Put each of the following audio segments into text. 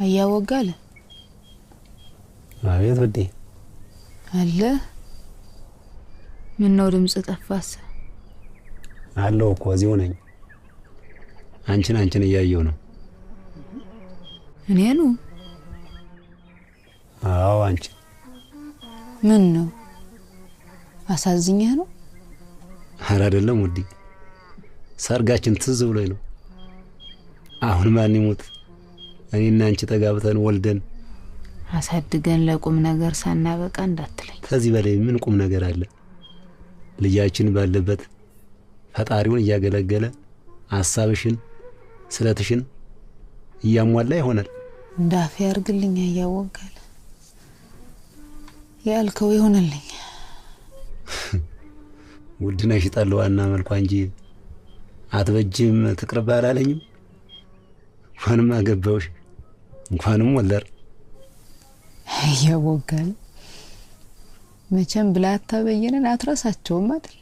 አያወጋለ አቤት ውዴ አለ። ምን ነው ድምጽ ጠፋስ? አለው እኮ እዚሁ ነኝ። አንቺን እያየሁ ነው። እኔኑ? አዎ አንቺን። ምን ነው አሳዝኛህ ነው? ኧረ አይደለም ውዴ፣ ሰርጋችን ትዝ ብሎኝ ነው። አሁን ማን ይሞት እኔና አንቺ ተጋብተን ወልደን አሳድገን ለቁም ነገር ሳናበቃ እንዳትለኝ። ከዚህ በላይ ምን ቁም ነገር አለ? ልጃችን ባለበት ፈጣሪውን እያገለገለ ሐሳብሽን ስለትሽን እያሟላ ይሆናል። እንዳፌ ያርግልኝ። እያወጋለ ያልከው ይሆንልኝ። ውድነሽ ጠለዋና መልኳ እንጂ አትበጅም ትቅርብ አላለኝም። እንኳንም አገባሁሽ እንኳንም ወለር። እያወጋለ መቼም ብላታ በየነን አትረሳቸውም አይደል?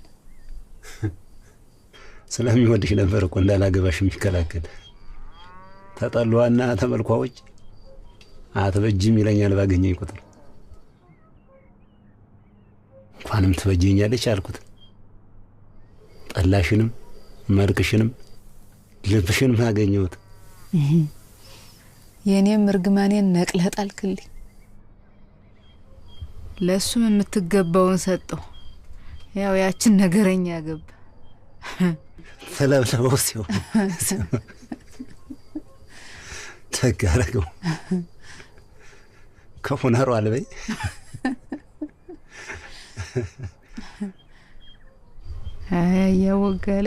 ስለሚወድሽ ነበር እኮ እንዳላገባሽ የሚከላከል። ተጠሏና ተመልኳ ውጭ አትበጅም ይለኛል ባገኘኝ ቁጥር። እንኳንም ትበጅኛለች አልኩት። ጠላሽንም መልክሽንም ልብሽንም አገኘሁት። የኔም እርግማኔን ነቅለህ ጣልክልኝ። ለሱም የምትገባውን ሰጠው። ያው ያችን ነገረኛ ገባ። ተለብለበው ሲሆን ተጋረገው ከፉናሩ አልበይ። አይ ያወጋለ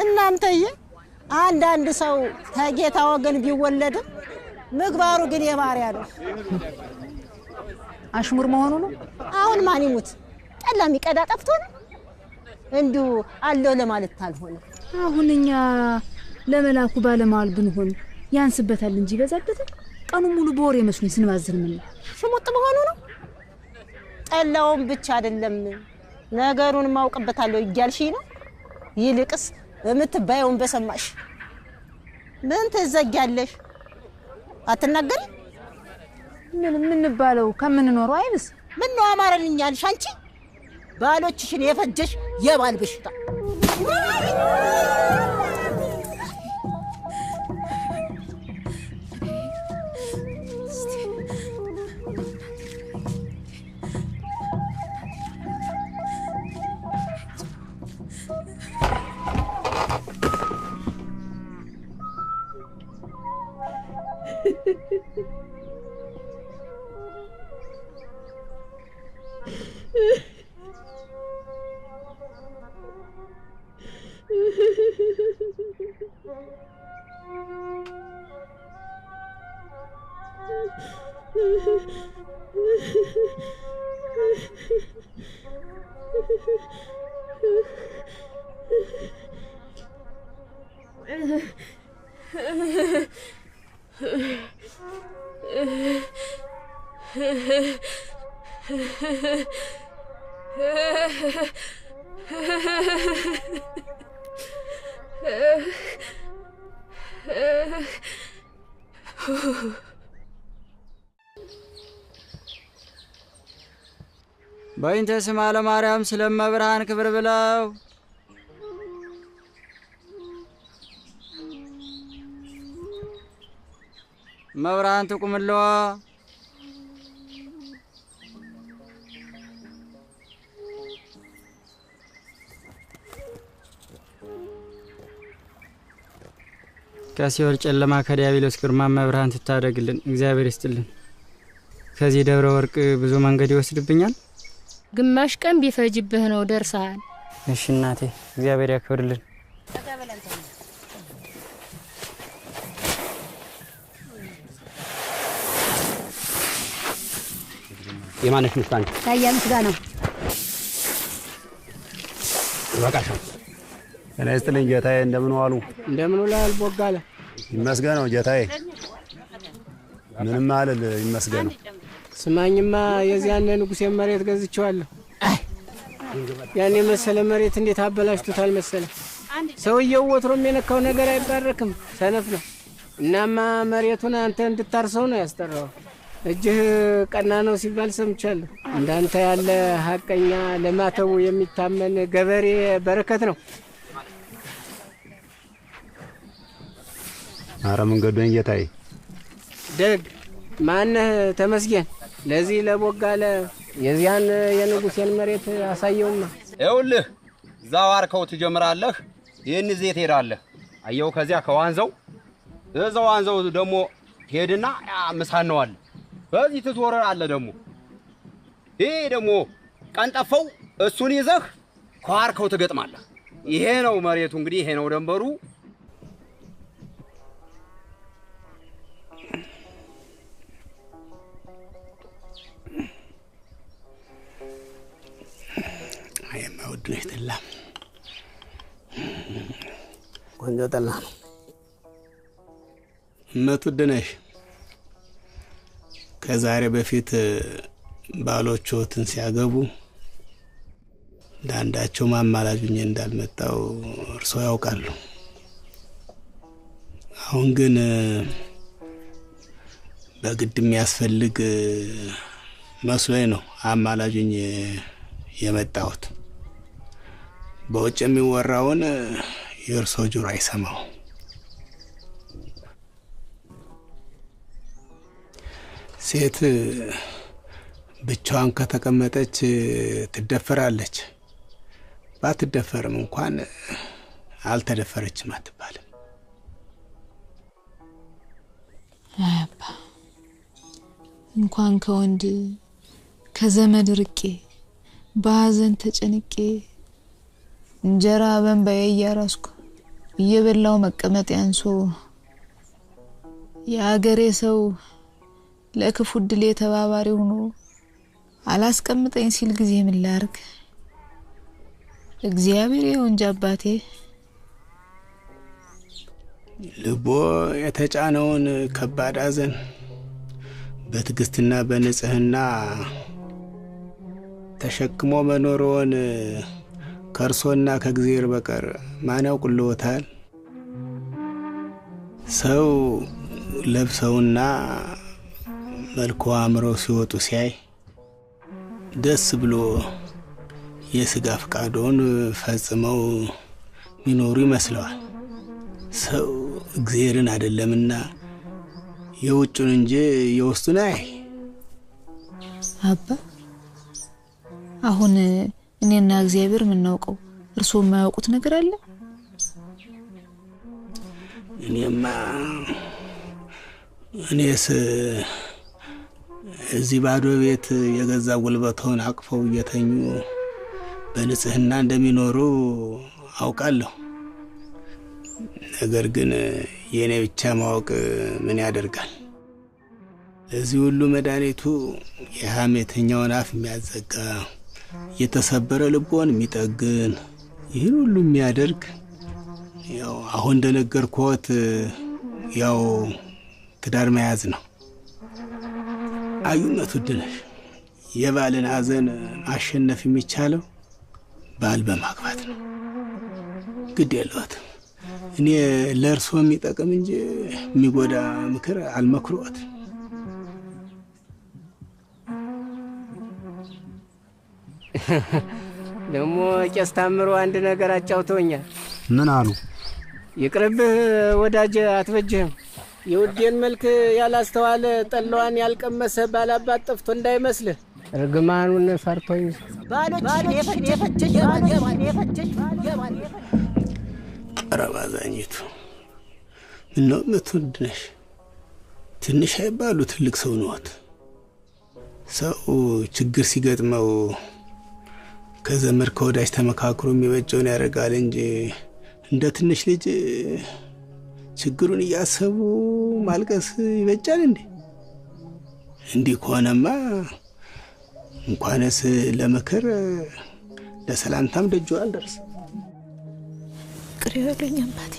እናንተዬ አንዳንድ ሰው ከጌታ ወገን ቢወለድም ምግባሩ ግን የባሪያ ነው። አሽሙር መሆኑ ነው። አሁን ማን ይሙት ጠላ የሚቀዳ ጠፍቶ ነው? እንዲሁ አለው ለማለት አልሆነ። አሁን እኛ ለመላኩ ባለማዋል ብንሆን ያንስበታል እንጂ ይበዛበታል። ቀኑን ሙሉ በወሬ መስሎኝ ስንባዝን ምን ሽሙጥ መሆኑ ነው። ጠላውን ብቻ አይደለም ነገሩን ማውቅበታለሁ እያልሽኝ ነው። ይልቅስ የምትባየውን በሰማሽ ምን ትዘጊያለሽ? አትናገሪ? ምን የምንባለው ከምንኖረው አይብስ። ምን ነው አማረልኛልሽ አንቺ? ባሎችሽን የፈጀሽ የባል በሽታ። በእንተ ስማ ለማርያም ስለመብርሃን ክብር ብለው መብርሃን ትቁምለዋ። ከሲኦል ጨለማ ከዲያብሎስ ግርማ መብርሃን ትታደግልን። እግዚአብሔር ይስጥልን። ከዚህ ደብረ ወርቅ ብዙ መንገድ ይወስድብኛል። ግማሽ ቀን ቢፈጅብህ ነው ደርሰሃል። እሺ እናቴ፣ እግዚአብሔር ያክብርልን። የማነሽ ምስጋና? ታያ ምስጋና። ይበቃሻል። ጤና ይስጥልኝ ጌታዬ፣ እንደምን ዋሉ? እንደምን ውለሃል ቦጋለ? ይመስገነው ጌታዬ፣ ምንም አልል፣ ይመስገነው። ስማኝማ የዚያን ንጉሴን መሬት ገዝቼዋለሁ። ያን የመሰለ መሬት እንዴት አበላሽቶታል መሰለ። ሰውየው ወትሮም የነካው ነገር አይባረክም፣ ሰነፍ ነው። እናማ መሬቱን አንተ እንድታርሰው ነው ያስጠራው። እጅህ ቀና ነው ሲባል ሰምቻለሁ። እንዳንተ ያለ ሀቀኛ ለማተቡ የሚታመን ገበሬ በረከት ነው። አረ መንገዱን ጌታዬ። ደግ ማነህ ተመስገን። ለዚህ ለቦጋለ የዚያን የንጉሴን መሬት አሳየውማ። ይኸውልህ እዛው አርከው ትጀምራለህ፣ ይህን ዜ ትሄዳለህ። አየው ከዚያ ከዋንዘው እዛው ዋንዘው ደግሞ ትሄድና ምሳነዋል። በዚህ ትዞር አለ ደግሞ ይሄ ደግሞ ቀንጠፈው እሱን ይዘህ ከዋርከው ትገጥማለህ። ይሄ ነው መሬቱ እንግዲህ ይሄ ነው ደንበሩ። የማይወድ ነሽ ጠላ፣ ቆንጆ ጠላ ነው። እመት ውድ ነሽ። ከዛሬ በፊት ባሎችዎትን ሲያገቡ እንዳንዳቸው ማማላጁኝ እንዳልመጣው እርሶ ያውቃሉ። አሁን ግን በግድ የሚያስፈልግ መስሎኝ ነው አማላጁኝ የመጣሁት። በውጭ የሚወራውን የእርሶ ጆሮ አይሰማው። ሴት ብቻዋን ከተቀመጠች ትደፈራለች። ባትደፈርም እንኳን አልተደፈረችም አትባልም። አባ እንኳን ከወንድ ከዘመድ ርቄ በሀዘን ተጨንቄ እንጀራ በእንባዬ እያራስኩ እየበላው መቀመጥ ያንሶ የአገሬ ሰው ለክፉ ዕድሌ ተባባሪ ሆኖ አላስቀምጠኝ ሲል ጊዜ ምን ላድርግ? እግዚአብሔር ይሁን እንጂ አባቴ። ልቦ የተጫነውን ከባድ ሐዘን በትዕግስትና በንጽህና ተሸክሞ መኖሮን ከእርሶና ከእግዚአብሔር በቀር ማን ያውቅልዎታል? ሰው ለብሰውና መልኩ አምረው ሲወጡ ሲያይ ደስ ብሎ የስጋ ፍቃዶን ፈጽመው ሚኖሩ ይመስለዋል። ሰው እግዚአብሔርን አይደለምና የውጩን እንጂ የውስጡን አይ። አባ አሁን እኔና እግዚአብሔር የምናውቀው እርሶ የማያውቁት ነገር አለ? እኔማ እኔስ እዚህ ባዶ ቤት የገዛ ጉልበቶን አቅፈው እየተኙ በንጽህና እንደሚኖሩ አውቃለሁ። ነገር ግን የኔ ብቻ ማወቅ ምን ያደርጋል? ለዚህ ሁሉ መድኃኒቱ የሐሜተኛውን አፍ የሚያዘጋ የተሰበረ ልቦን የሚጠግን ይህን ሁሉ የሚያደርግ ያው አሁን እንደነገርኩት ያው ትዳር መያዝ ነው። አዩነት ውድነሽ የባልን ሐዘን ማሸነፍ የሚቻለው ባል በማግባት ነው። ግድ የለዎትም። እኔ ለእርሶ የሚጠቅም እንጂ የሚጎዳ ምክር አልመክሮትም። ደግሞ ቄስ ታምሮ አንድ ነገር አጫውተውኛል። ምን አሉ? ይቅርብህ ወዳጅ አትበጅህም። የውዴን መልክ ያላስተዋለ ጠላዋን ያልቀመሰ ባላባት ጠፍቶ እንዳይመስልህ። እርግማኑን ፈርቶኝ ኧረ ባዛኝቱ ምነው እመትወድነሽ ትንሽ አይባሉ ትልቅ ሰው ነዎት። ሰው ችግር ሲገጥመው ከዘመድ ከወዳጅ ተመካክሮ የሚበጀውን ያደርጋል እንጂ እንደ ትንሽ ልጅ ችግሩን እያሰቡ ማልቀስ ይበጃል እንዴ? እንዲህ ከሆነማ እንኳንስ ለምክር ለሰላምታም ደጁ አልደርስም። ይቅር ይበሉኝ አባቴ፣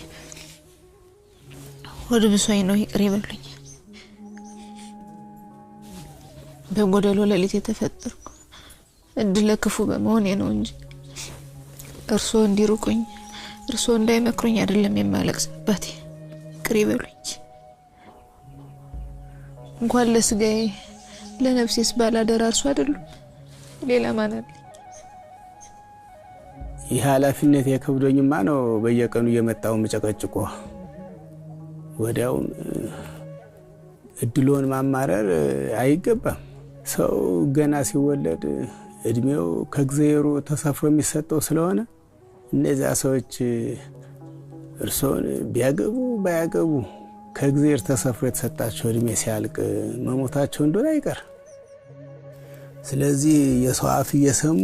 ሆድ ብሶኝ ነው። ይቅር ይበሉኝ። በጎደሎ ሌሊት የተፈጠርኩ እድለ ክፉ በመሆኔ ነው እንጂ እርስዎ እንዲርቁኝ እርስዎ እንዳይመክሩኝ አይደለም የማለቅስ አባቴ። ይቅር ይበሉኝ። እንኳን ለስጋዬ ለነፍሴስ ባላደራ እርሱ አይደሉም? ሌላ ማን አለ? ይህ ኃላፊነት የከብዶኝማ ነው በየቀኑ እየመጣው መጨቀጭቆ። ወዲያውን እድሎን ማማረር አይገባም። ሰው ገና ሲወለድ እድሜው ከእግዚአብሔሩ ተሰፍሮ የሚሰጠው ስለሆነ እነዚያ ሰዎች እርሶን ቢያገቡ ባያገቡ ከእግዚአብሔር ተሰፍሮ የተሰጣቸው እድሜ ሲያልቅ መሞታቸው እንደሆነ አይቀር። ስለዚህ የሰው አፍ እየሰሙ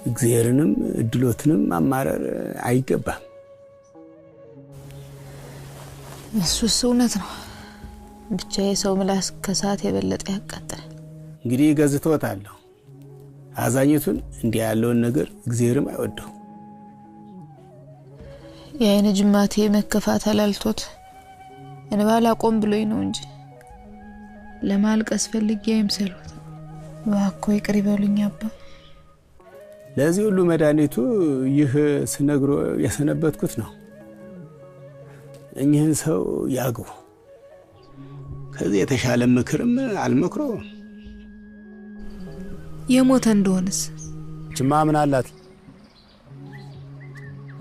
እግዚአብሔርንም እድሎትንም ማማረር አይገባም። እሱስ እውነት ነው። ብቻ የሰው ምላስ ከሰዓት የበለጠ ያቃጥላል። እንግዲህ ገዝቶታለሁ። አዛኝቱን እንዲህ ያለውን ነገር እግዚአብሔርም አይወደው። የአይን ጅማቴ መከፋት አላልቶት እንባ ላቆም ብሎኝ ነው እንጂ ለማልቀስ ፈልጌ አይምሰሉት። እባክዎ ይቅር ይበሉኝ አባ። ለዚህ ሁሉ መድኃኒቱ ይህ ስነግሮ የሰነበትኩት ነው። እኚህን ሰው ያግቡ። ከዚህ የተሻለ ምክርም አልመክሮም። የሞተ እንደሆነስ? ችማ ምን አላት?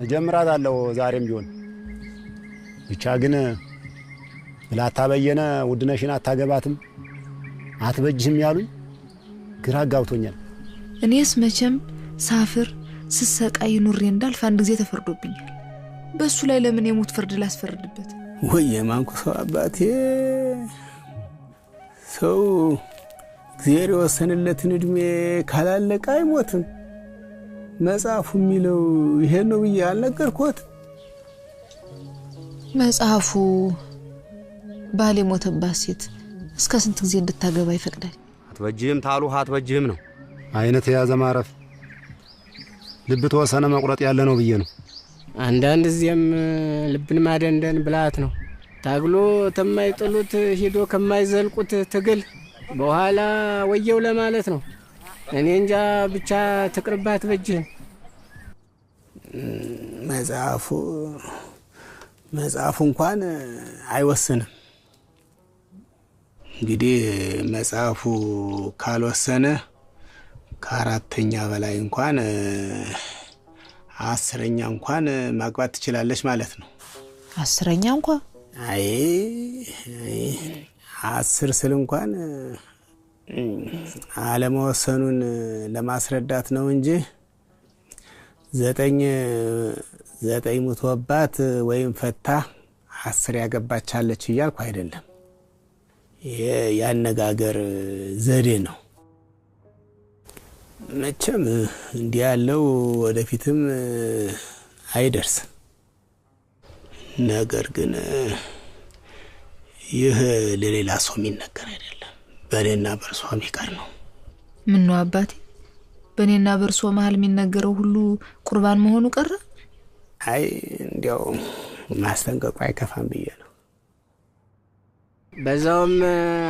እጀምራታለሁ ዛሬም ቢሆን። ብቻ ግን ብላታ በየነ ውድነሽን አታገባትም አትበጅህም ያሉኝ ግራ አጋብቶኛል። እኔስ መቼም ሳፍር ስሰቃይ ኑሬ እንዳልፍ አንድ ጊዜ ተፈርዶብኛል። በሱ ላይ ለምን የሞት ፍርድ ላስፈርድበት? ወይ የማንኩ ሰው አባቴ፣ ሰው እግዚአብሔር የወሰንለትን እድሜ ካላለቀ አይሞትም። መጽሐፉ የሚለው ይሄን ነው ብዬ አልነገርኩት? መጽሐፉ ባል የሞተባት ሴት እስከ ስንት ጊዜ እንድታገባ ይፈቅዳል? አትበጅህም ታሉህ አትበጅህም ነው። አይነት የያዘ ማረፍ ልብ ተወሰነ መቁረጥ ያለ ነው ብዬ ነው። አንዳንድ ጊዜም ልብን ማደንደን ብልሃት ነው። ታግሎ ተማይጥሉት ሂዶ ከማይዘልቁት ትግል በኋላ ወየው ለማለት ነው። እኔ እንጃ ብቻ ትቅርባት አትበጅህም። መጽሐፉ እንኳን አይወስንም። እንግዲህ መጽሐፉ ካልወሰነ ከአራተኛ በላይ እንኳን 10ኛ እንኳን ማግባት ትችላለች ማለት ነው። 10ኛ እንኳን? አይ 10 ስል እንኳን አለመወሰኑን ለማስረዳት ነው እንጂ 9 ሙቶባት ወይም ፈታ 10 ያገባቻለች እያልኩ አይደለም። ይሄ ያነጋገር ዘዴ ነው። መቼም እንዲህ ያለው ወደፊትም አይደርስም። ነገር ግን ይህ ለሌላ ሰው የሚነገር አይደለም፣ በእኔና በእርሷ የሚቀር ነው። ምን ነው አባቴ፣ በእኔና በእርሶ መሀል የሚነገረው ሁሉ ቁርባን መሆኑ ቀረ? አይ እንዲያው ማስጠንቀቁ አይከፋም ብዬ ነው። በዛውም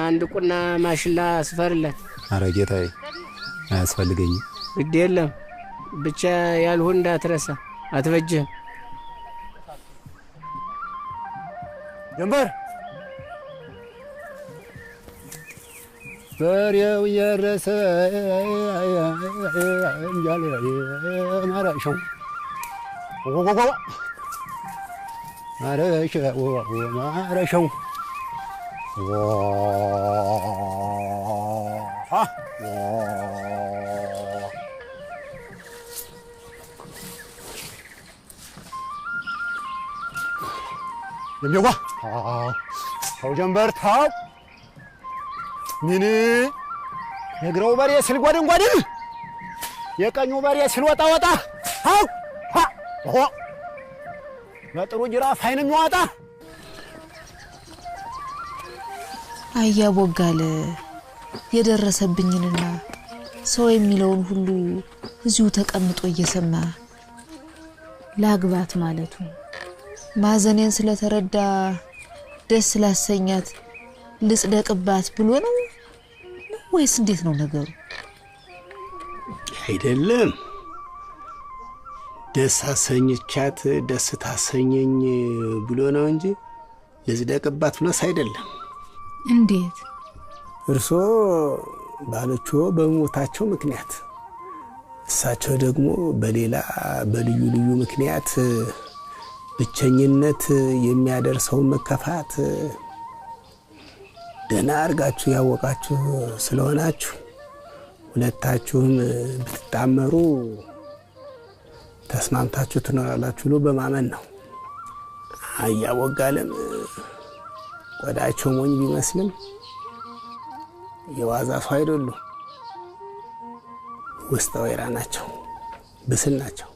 አንድ ቁና ማሽላ ስፈርለት። አረ ጌታዬ አያስፈልገኝም። ግድ የለም ብቻ ያልሁን እንዳትረሳ፣ አትበጅህም። ጀንበር በሬው እየረሰ ማረሸው ማረሸው ማረሸው የሚዋ ተው ጀንበር ተው። ምን የግራው በሬ ስል ጓድን ጓድን የቀኙ በሬ ስል ወጣ ወጣ። ሃው ሃ ሆ በጥሩ ጅራፍ አይን የሚዋጣ አያ ቦጋለ የደረሰብኝንና ሰው የሚለውን ሁሉ እዚሁ ተቀምጦ እየሰማ ላግባት ማለቱ ማዘኔን ስለተረዳ ደስ ላሰኛት ልጽደቅባት ብሎ ነው ወይስ እንዴት ነው ነገሩ? አይደለም፣ ደስ አሰኝቻት ደስ ታሰኘኝ ብሎ ነው እንጂ ልጽደቅባት ብሎስ አይደለም። እንዴት? እርሶ ባሎቹ በሞታቸው ምክንያት እሳቸው ደግሞ በሌላ በልዩ ልዩ ምክንያት ብቸኝነት የሚያደርሰው መከፋት ደህና አድርጋችሁ ያወቃችሁ ስለሆናችሁ ሁለታችሁም ብትጣመሩ ተስማምታችሁ ትኖራላችሁ ብሎ በማመን ነው። አያ ቦጋለም ቆዳቸው ሞኝ ቢመስልም የዋዛ ሰው አይደሉም። ውስጠ ወይራ ናቸው፣ ብስል ናቸው።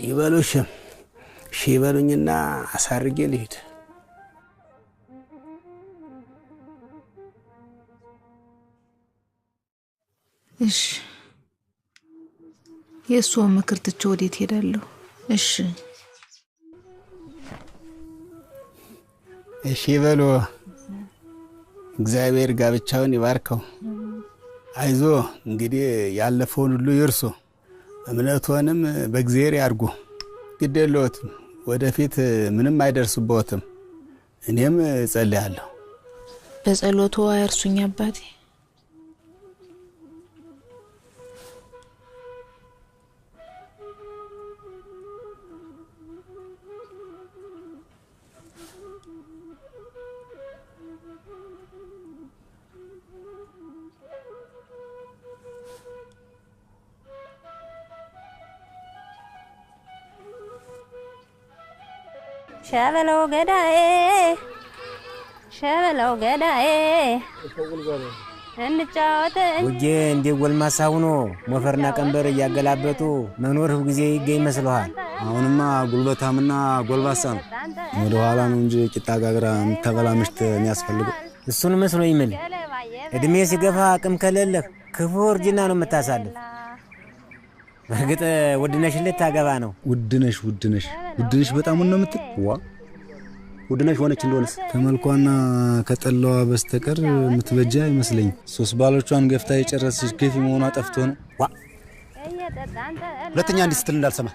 ይበሉሽ እሺ ይበሉኝና አሳርጌ ልሂድ። እሺ የእሷን ምክር ትቼ ወዴት ሄዳለሁ? እሺ እሺ ይበሉ። እግዚአብሔር ጋብቻውን ይባርከው። አይዞ እንግዲህ ያለፈውን ሁሉ ይርሱ፣ እምነትዎንም በእግዚአብሔር ያርጉ። ግድ የለዎትም፣ ወደፊት ምንም አይደርስብዎትም። እኔም እጸልያለሁ። በጸሎቱ አያርሱኝ አባቴ። ሸበለው ገዳዬ ሸበለው ገዳዬ እንጫወት። ውጄ እንደ ጎልማሳ ሆኖ ሞፈርና ቀንበር እያገላበጡ መኖር ሁልጊዜ ይገኝ መስሎሃል? አሁንማ ጉልበታምና ጎልባሳ ነው። ወደ ኋላ ነው እንጂ ቂጣ ጋግራ የምታበላ ምሽት የሚያስፈልገው። እሱን መስሎ ይምል። እድሜ ሲገፋ አቅም ከሌለህ ክፉ እርጅና ነው የምታሳልፍ። በእርግጥ ውድነሽን ልታገባ ነው። ውድነሽ ውድነሽ ውድነሽ በጣም ነው የምትል። ዋ ውድነሽ ሆነች እንደሆነስ ከመልኳና ከጠላዋ በስተቀር የምትበጃ አይመስለኝም። ሶስት ባሎቿን ገፍታ የጨረሰች ገፊ መሆኗ ጠፍቶ ነው። ዋ ሁለተኛ እንዲህ ስትል እንዳልሰማ።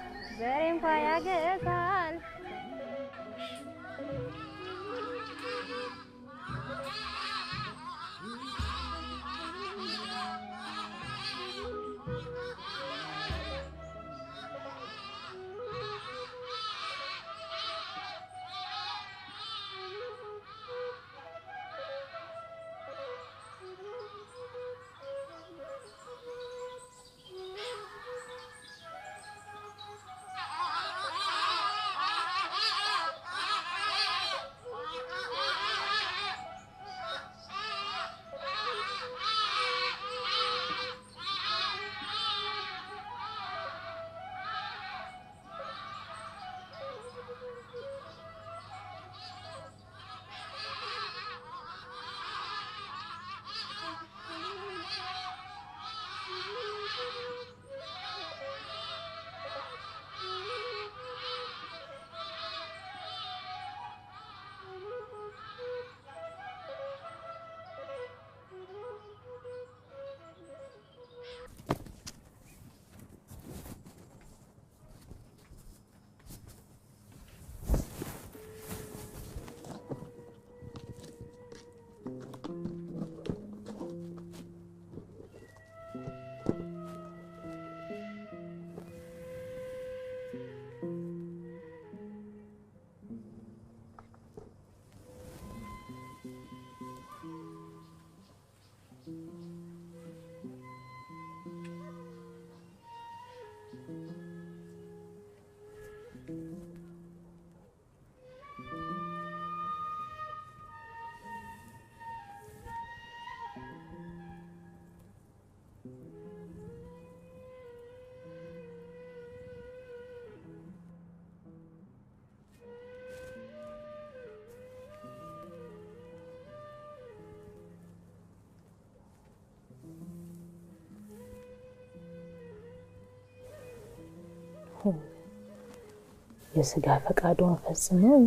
የስጋ ፈቃዶን ፈጽመው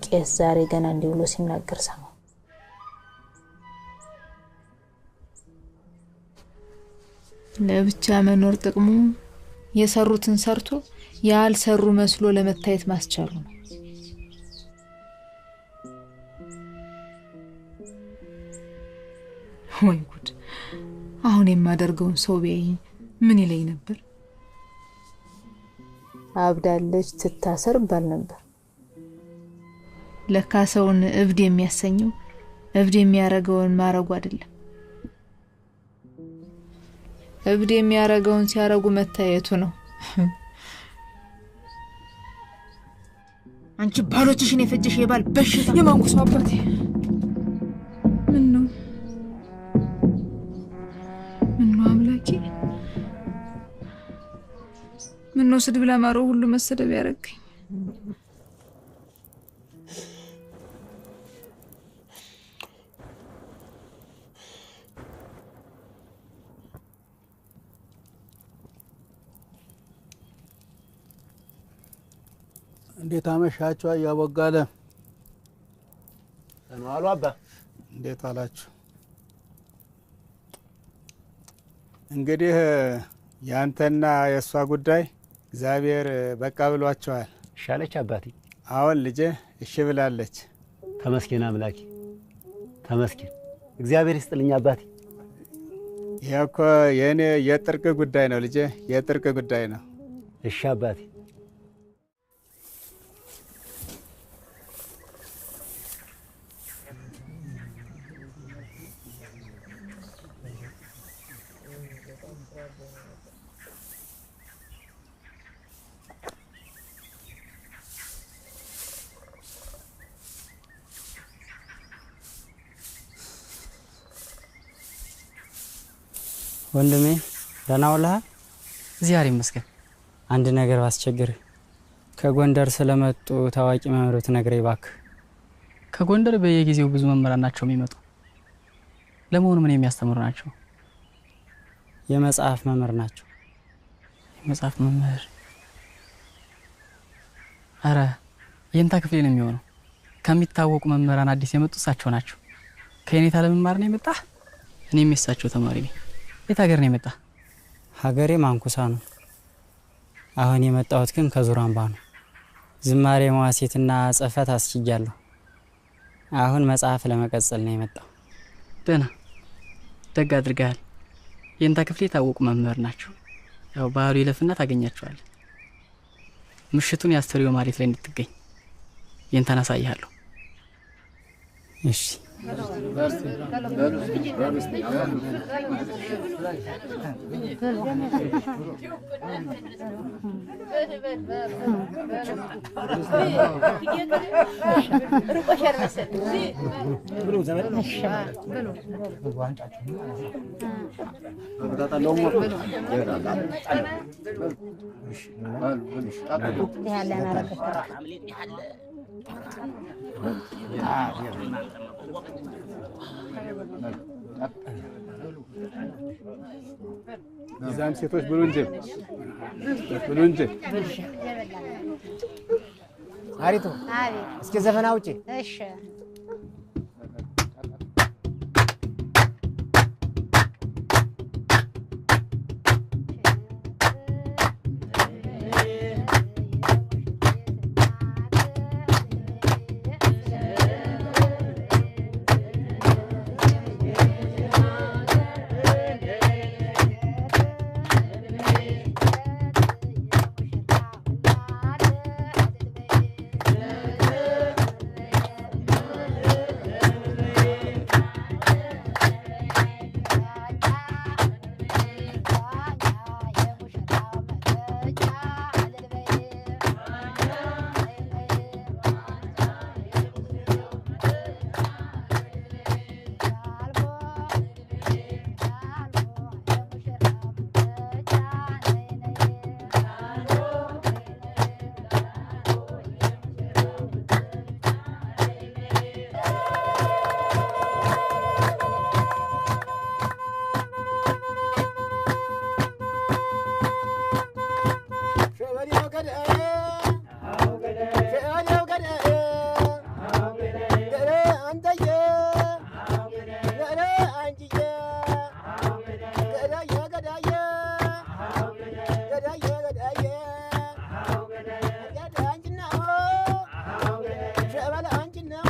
ቄስ ዛሬ ገና እንዲህ ብሎ ሲናገር ሰማሁ። ለብቻ መኖር ጥቅሙ የሰሩትን ሰርቶ ያልሰሩ መስሎ ለመታየት ማስቻሉ ነው። ወይ ጉድ! አሁን የማደርገውን ሰው ቢያይ ምን ይለኝ ነበር? አብዳለች ትታሰር ባል ነበር። ለካ ሰውን እብድ የሚያሰኘው እብድ የሚያረገውን ማረጉ አይደለም፣ እብድ የሚያረገውን ሲያረጉ መታየቱ ነው። አንቺ ባሎችሽን የፈጀሽ የባል በሽታ የማንኩስ አባቴ ምን ነው አምላኬ፣ ምን ነው ስድብ ለማረው ሁሉ መሰደብ ያረገኝ? እንዴት አመሻችሁ? አያቦጋለ አሉ አባ፣ እንዴት አላችሁ? እንግዲህ ያንተና የሷ ጉዳይ እግዚአብሔር በቃ ብሏቸዋል። ሻለች አባቴ። አሁን ልጄ እሺ ብላለች። ተመስገን አምላኬ፣ ተመስገን። እግዚአብሔር ይስጥልኝ አባቴ። ይሄ እኮ የኔ የጥርቅ ጉዳይ ነው ልጄ፣ የጥርቅ ጉዳይ ነው። እሺ አባቴ። ወንድሜ ደህና ውለሃል? እግዚአብሔር ይመስገን። አንድ ነገር ባስቸግርህ፣ ከጎንደር ስለመጡ ታዋቂ መምህር ትነግረኝ እባክህ። ከጎንደር በየጊዜው ብዙ መምህራን ናቸው የሚመጡ። ለመሆኑ ምን የሚያስተምሩ ናቸው? የመጽሐፍ መምህር ናቸው። የመጽሐፍ መምህር? አረ የእንታ ክፍሌ ነው የሚሆነው። ከሚታወቁ መምህራን አዲስ የመጡ እሳቸው ናቸው። ከየኔታ ለመማር ነው የመጣህ? እኔም የእሳቸው ተማሪ ነኝ። የት ሀገር ነው የመጣ? ሀገሬ ማንኩሳ ነው። አሁን የመጣሁት ግን ከዙራምባ ነው። ዝማሬ መዋሴትና ጽሕፈት አስችያለሁ። አሁን መጽሐፍ ለመቀጸል ነው የመጣው። ደህና ደግ አድርገሃል። የእንታ ክፍሌ የታወቁ መምህር ናቸው። ያው ባህሉ ይለፍና ታገኛቸዋለህ። ምሽቱን የአስተርእዮ ማህሌት ላይ እንድትገኝ የእንታን አሳይሃለሁ። እሺ። እዛም ሴቶች ብሉ እንጂ ብሉ እንጂ። አሪቱ እስኪ ዘፈን አውጪ። እሺ። Yeah. ሸበላ አንቺን ነው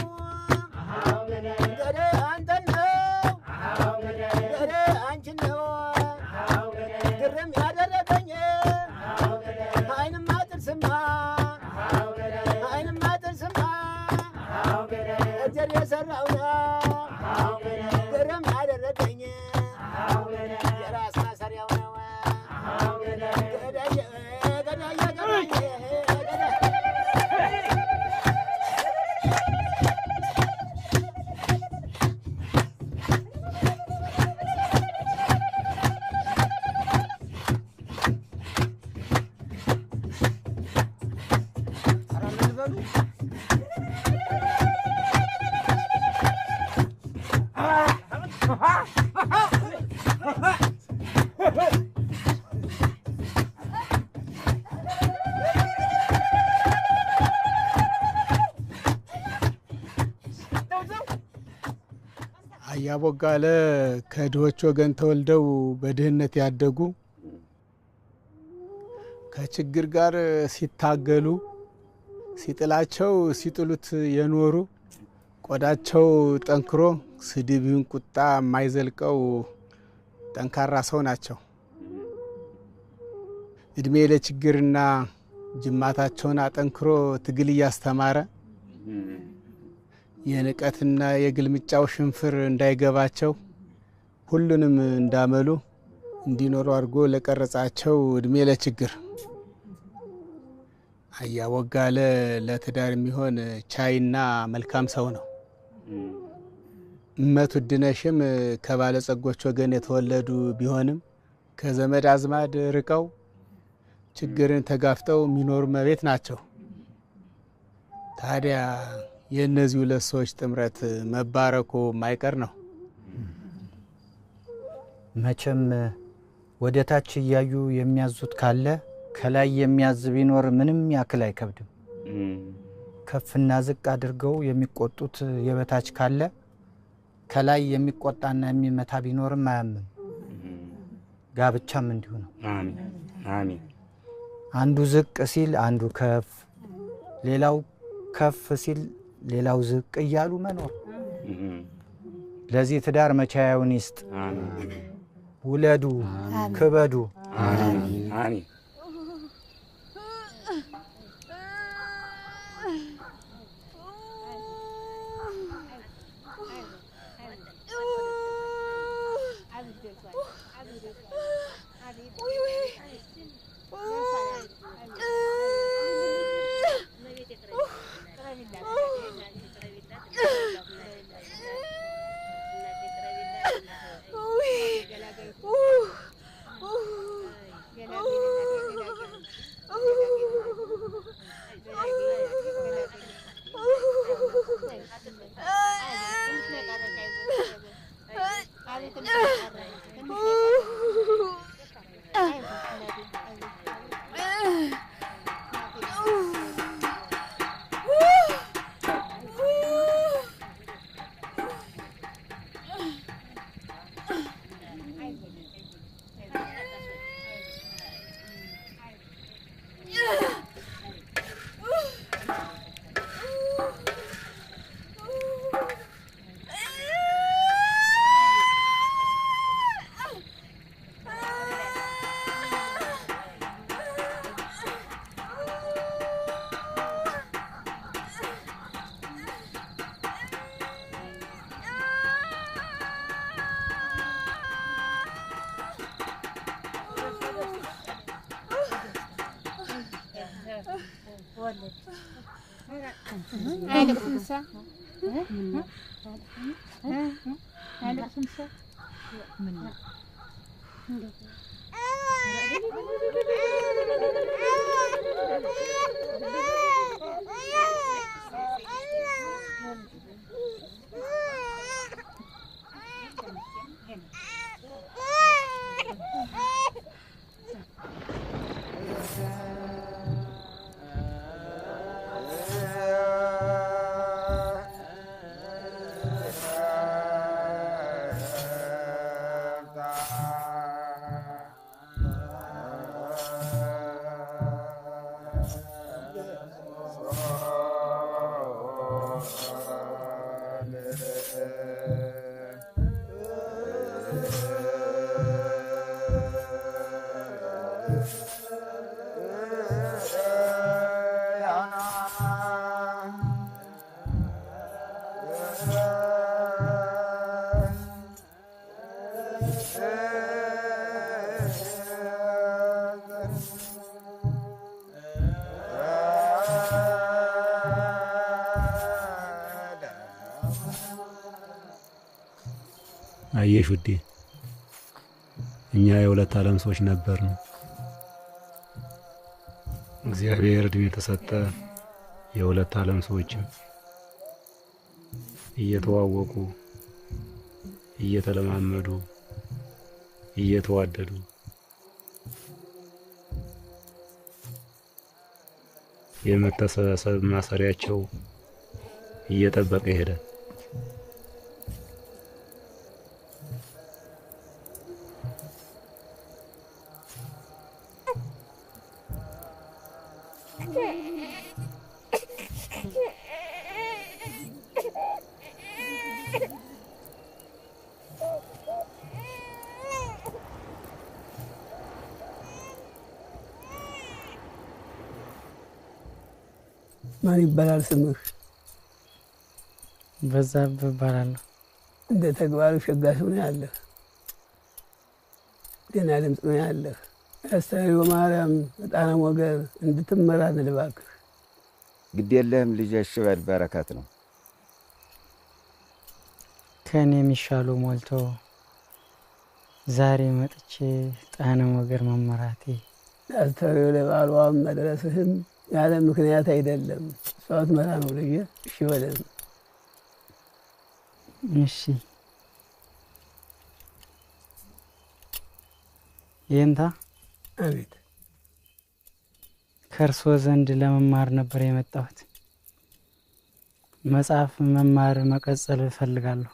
ገዳይ አንተን ነው ገዳይ አንቺን ነው ግርም ያደረገኝ አይንማ ጥርስማ አይንማ ጥርስማ እግዜር የሰራው ነው ግርም ያደረገኝ የራስ ማሰሪያው ነው ገዳይ ገዳይ ገዳይ ገዳይ አያ ቦጋለ ከድሆች ወገን ተወልደው በድህነት ያደጉ ከችግር ጋር ሲታገሉ ሲጥላቸው ሲጥሉት የኖሩ ቆዳቸው ጠንክሮ ስድብን ቁጣ የማይዘልቀው ጠንካራ ሰው ናቸው። እድሜ ለችግርና ጅማታቸውን አጠንክሮ ትግል እያስተማረ የንቀትና የግልምጫው ሽንፍር እንዳይገባቸው ሁሉንም እንዳመሉ እንዲኖሩ አድርጎ ለቀረጻቸው እድሜ ለችግር አያ ቦጋለ ለትዳር የሚሆን ቻይና መልካም ሰው ነው። እመት ውድነሽም ከባለጸጎች ወገን የተወለዱ ቢሆንም ከዘመድ አዝማድ ርቀው ችግርን ተጋፍጠው የሚኖሩ መቤት ናቸው። ታዲያ የእነዚህ ሁለት ሰዎች ጥምረት መባረኩ ማይቀር ነው። መቼም ወደ ታች እያዩ የሚያዙት ካለ ከላይ የሚያዝ ቢኖር ምንም ያክል አይከብድም። ከፍና ዝቅ አድርገው የሚቆጡት የበታች ካለ ከላይ የሚቆጣና የሚመታ ቢኖርም አያምም። ጋብቻም እንዲሁ ነው። አሜን አሜን። አንዱ ዝቅ ሲል አንዱ ከፍ፣ ሌላው ከፍ ሲል ሌላው ዝቅ እያሉ መኖር። ለዚህ ትዳር መቻያውን ይስጥ። ውለዱ፣ ክበዱ። አሜን አሜን። አየሽ ውዴ፣ እኛ የሁለት ዓለም ሰዎች ነበርን። እግዚአብሔር እድሜ ተሰጠ። የሁለት ዓለም ሰዎችም እየተዋወቁ እየተለማመዱ እየተዋደዱ የመተሳሰብ ማሰሪያቸው እየጠበቀ ይሄዳል። ማን ይባላል ስምህ? በዛብህ እባላለሁ። እንደ ተግባሩ ሸጋ ሰው ነው ያለህ። ደህና ድምፅ ነው ያለህ። አስተርእዮ ማርያም በጣና ሞገር እንድትመራን እባክህ። ግድ የለህም ልጄ፣ እሺ በል በረከት ነው። ከእኔ የሚሻሉ ሞልቶ ዛሬ መጥቼ ጣና ሞገር መመራቴ አስተርእዮ ለበዓሏም መድረስህም ያለ ምክንያት አይደለም። እሷ ትመራ ነው ልጄ፣ እሺ በለን። እሺ ይንታ። አቤት። ከእርሶ ዘንድ ለመማር ነበር የመጣሁት። መጽሐፍ መማር መቀጸል እፈልጋለሁ።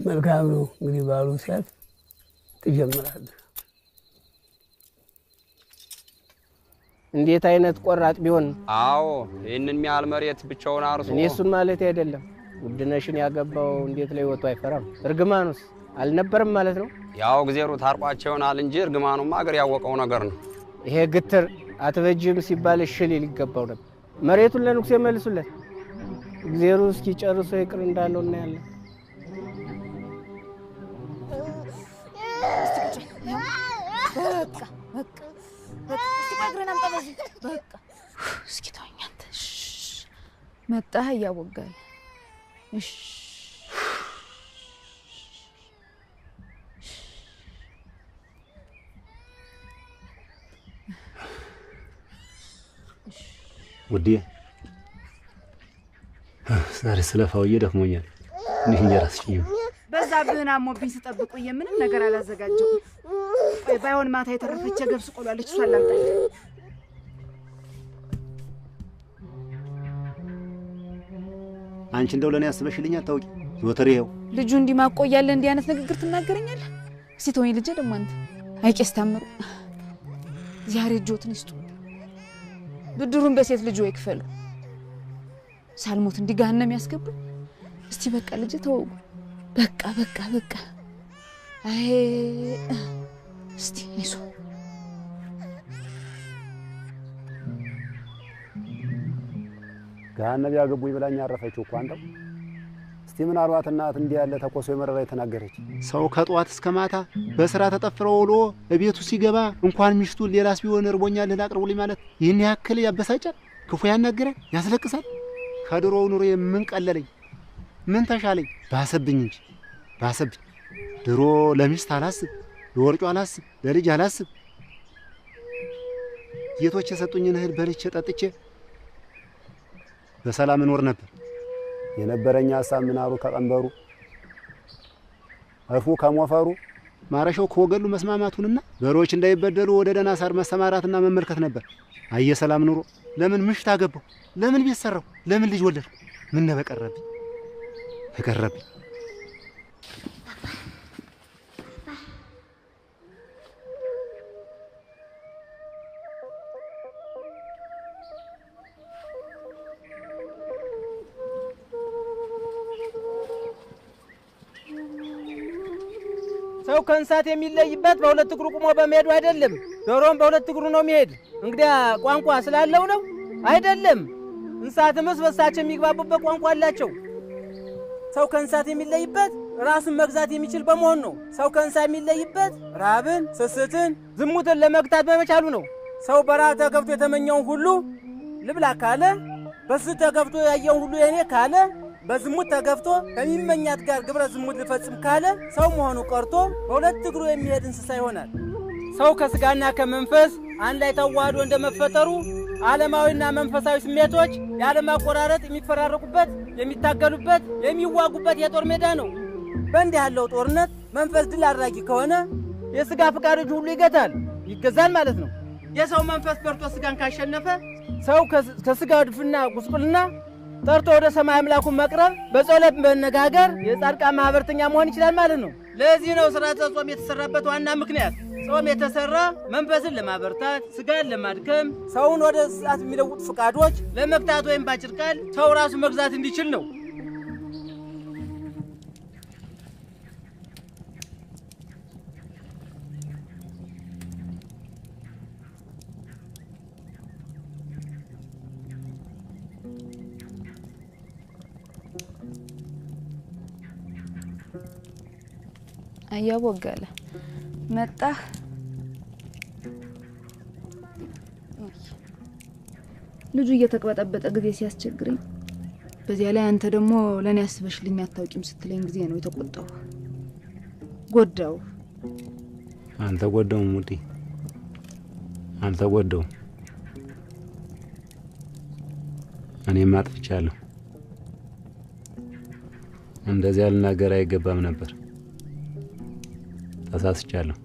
መልካም ነው። እንግዲህ በዓሉ ሲያልፍ ትጀምራለህ። እንዴት አይነት ቆራጥ ቢሆን! አዎ፣ ይህንን ያህል መሬት ብቻውን አርሶ። እኔ እሱን ማለት አይደለም። ውድነሽን ያገባው እንዴት ለሕይወቱ አይፈራም? እርግማኑስ አልነበረም ማለት ነው? ያው እግዜሩ ታርቋቸው ይሆናል እንጂ እርግማኑማ አገር ያወቀው ነገር ነው። ይሄ ግትር አትበጅም ሲባል እሺ ሊል ይገባው ነበር። መሬቱን ለንጉሴ መልሱለት። እግዜሩ እስኪ ጨርሶ ይቅር እንዳለው እናያለን። በቃ በቃ በቃ፣ እስቲ ቆይ እግርህን አምጣ በዚህ። በቃ እስኪ ተወኝ አንተ። መጣህ እያወጋል። እሺ ውዴ፣ ዛሬ ስለፋውዬ ደክሞኛል። ትንሽ እንጀራ ስጭኝ። በዛብህን አሞብኝ ስጠብቅ ቆየ። ምንም ነገር አላዘጋጀሁም። ቆይ ባይሆን ማታ የተረፈች የገብስ ቆሎ አለች፣ እሷን ላምጣልህ። አንቺ እንደው ለእኔ አስበሽልኝ አታውቂ። ዘወትር ይኸው ልጁ እንዲህ ማቆያለህ፣ እንዲህ አይነት ንግግር ትናገረኛለህ? እስቲ ተወኝ ልጄ። ደግሞ አንተ አይ ቄስ ታምሩ ዛሬ እጆትን ይስጡ፣ ብድሩን በሴት ልጁ ይክፈሉ። ሳልሞት እንዲህ ገሃነም ያስገቡኝ። እስቲ በቃ ልጄ ተወው። በቃ በቃ በቃ። አይ እስቲ አይዞህ። ገሃነም ያገቡኝ ብላኝ ያረፈችው እኮ አንተው። እስቲ ምናልባት እናት እንዲህ ያለ ተኮሶ የመረራ የተናገረች ሰው ከጠዋት እስከ ማታ በስራ ተጠፍሮ ውሎ እቤቱ ሲገባ እንኳን ሚስቱን ሌላስ ቢሆን እርቦኛል እህል አቅርቡልኝ ማለት ይህን ያክል ያበሳጫል፣ ክፉ ያናግራል፣ ያስለቅሳል። ከድሮው ኑሮ ምን ቀለለኝ? ምን ተሻለኝ? ባሰብኝ እንጂ ባሰብኝ። ድሮ ለሚስት አላስብ፣ ለወርጮ አላስብ፣ ለልጅ አላስብ። ጌቶች የሰጡኝን እህል በልቼ ጠጥቼ በሰላም እኖር ነበር። የነበረኝ ሀሳብ ምናሩ ከቀንበሩ እርፉ ከሞፈሩ ማረሻው ከወገሉ መስማማቱንና በሮች እንዳይበደሉ ወደ ደህና ሳር መሰማራትና መመልከት ነበር። አየ ሰላም ኑሮ። ለምን ምሽት አገባሁ? ለምን ቤት ሰራሁ? ለምን ልጅ ወለድኩ? ምን ነው በቀረብኝ በቀረብኝ። ሰው ከእንስሳት የሚለይበት በሁለት እግሩ ቁሞ በመሄዱ አይደለም። ዶሮም በሁለት እግሩ ነው የሚሄድ። እንግዲያ ቋንቋ ስላለው ነው አይደለም። እንስሳትም እርስ በርሳቸው የሚግባቡበት ቋንቋ አላቸው። ሰው ከእንስሳት የሚለይበት ራሱን መግዛት የሚችል በመሆን ነው። ሰው ከእንስሳ የሚለይበት ረሃብን፣ ስስትን፣ ዝሙትን ለመግታት በመቻሉ ነው። ሰው በረሃብ ተገብቶ የተመኘውን ሁሉ ልብላ ካለ፣ በስስት ተገብቶ ያየውን ሁሉ የኔ ካለ፣ በዝሙት ተገፍቶ ከሚመኛት ጋር ግብረ ዝሙት ልፈጽም ካለ ሰው መሆኑ ቀርቶ በሁለት እግሩ የሚሄድ እንስሳ ይሆናል። ሰው ከስጋና ከመንፈስ አንድ ላይ ተዋህዶ እንደመፈጠሩ ዓለማዊና መንፈሳዊ ስሜቶች ያለማቆራረጥ የሚፈራረቁበት፣ የሚታገሉበት፣ የሚዋጉበት የጦር ሜዳ ነው። በእንዲህ ያለው ጦርነት መንፈስ ድል አድራጊ ከሆነ የስጋ ፍቃዶች ሁሉ ይገታል፣ ይገዛል ማለት ነው። የሰው መንፈስ በርቶ ስጋን ካሸነፈ ሰው ከስጋ ድፍና ጉስቁልና ጠርቶ ወደ ሰማይ አምላኩ መቅረብ በጸሎት መነጋገር የጻድቃን ማህበርተኛ መሆን ይችላል ማለት ነው። ለዚህ ነው ሥርዓተ ጾም የተሰራበት ዋና ምክንያት። ጾም የተሰራ መንፈስን ለማበርታት፣ ስጋን ለማድከም፣ ሰውን ወደ እሳት የሚለውጡ ፍቃዶች ለመግታት ወይም ባጭር ቃል ሰው ራሱ መግዛት እንዲችል ነው። አያቦጋለ መጣህ። ልጁ እየተቅበጠበጠ ጊዜ ሲያስቸግረኝ፣ በዚያ ላይ አንተ ደግሞ ለኔ አስበሽልኝ አታውቂም ስትለኝ ጊዜ ነው የተቆጣው። ጎዳው። አልተጎዳውም ውዴ፣ አልተጎዳውም። እኔም አጥፍቻለሁ። እንደዚያ ልናገር አይገባም ነበር። ተሳስቻለሁ።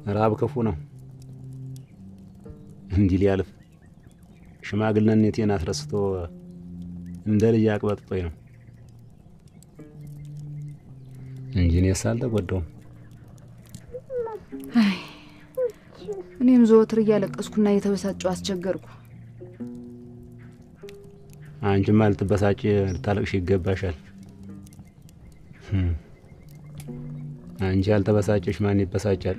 ረሃብ ክፉ ነው። እንዲህ ሊያልፍ ሽማግሌነቴን አስረስቶ እንደ ልጅ አቅበጥጦኝ ነው እንጂ እኔስ አልተጎዳሁም። አይ እኔም ዘወትር እያለቀስኩና እየተበሳጨሁ አስቸገርኩ። አንቺማ ልትበሳጭ ልታለቅሽ ይገባሻል። አንቺ ያልተበሳጨሽ ማን ይበሳጫል?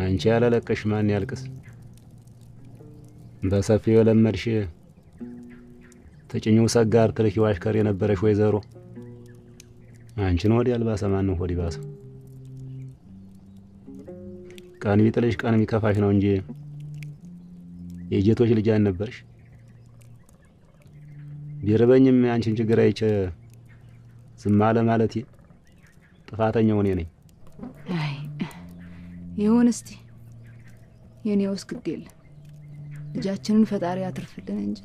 አንቺ ያላለቀሽ ማን ያልቅስ? በሰፊው የለመድሽ ተጭኙ ሰጋር ትልኪው አሽከር የነበረሽ ወይዘሮ አንቺን ወዲህ ያልባሰ ማን ነው ሆድ ይባሰ? ቀን ቢጥልሽ ቀን ቢከፋሽ ነው እንጂ የጌቶች ልጅ አልነበርሽ። ቢርበኝም ያንቺን ችግር አይቼ ዝም አለ ማለቴ ጥፋተኛው እኔ ነኝ። አይ ይሁን እስቲ፣ የኔውስ ግድ የለም። ልጃችንን ፈጣሪ ያትርፍልን እንጂ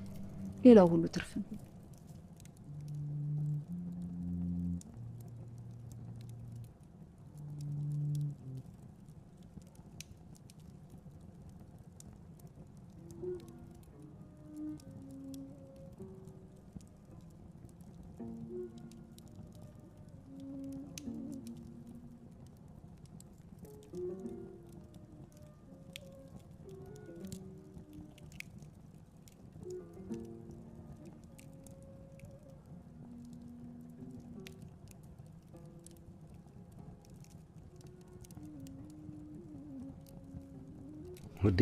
ሌላው ሁሉ ትርፍ ነው። ውዴ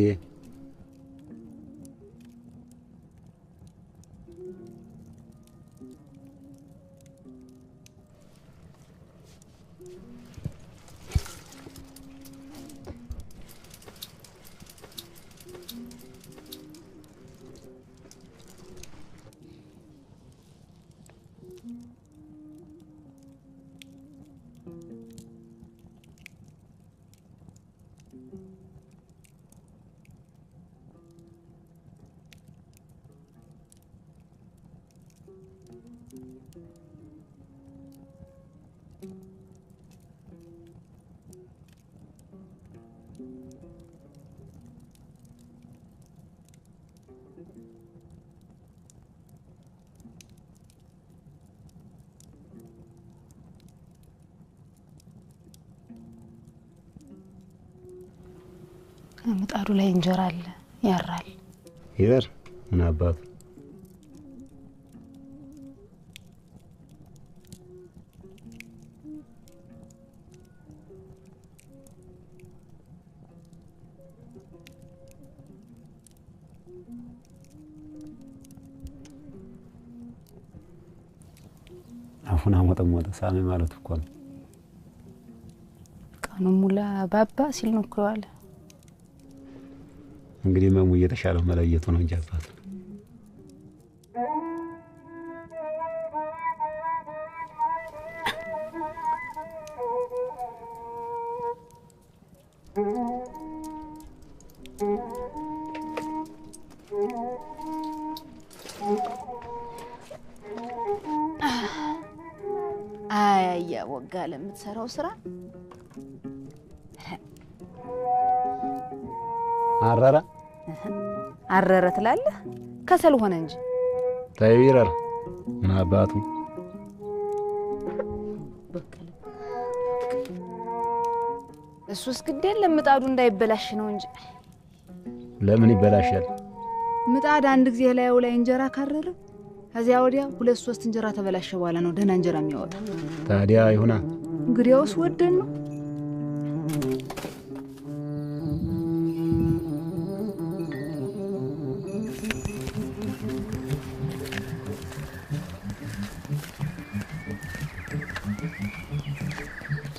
ምጣዱ ላይ እንጀራ አለ ያራል። ይበር ምን አባቱ አፉን አሞጠሞጠ ሳሜ ማለት እኮ ነው። ቀኑን ሙላ ባባ ሲል ነው እኮ የዋለ። እንግዲህ መሙ እየተሻለው መለየቱ ነው እንጂ አባቱ አያ ወጋ ለምትሰራው ስራ አረረ አረረ ትላለህ። ከሰል ሆነ እንጂ ተይው ይረር። ምን አባቱ እሱስ ግድ የለም ምጣዱ እንዳይበላሽ ነው እንጂ። ለምን ይበላሻል? ምጣድ አንድ ጊዜ ላዩ ላይ እንጀራ ካረረ ከዚያ ወዲያ ሁለት ሶስት እንጀራ ተበላሸ በኋላ ነው ደህና እንጀራ የሚያወጣ። ታዲያ ይሁና። እንግዲያውስ ወደን ነው።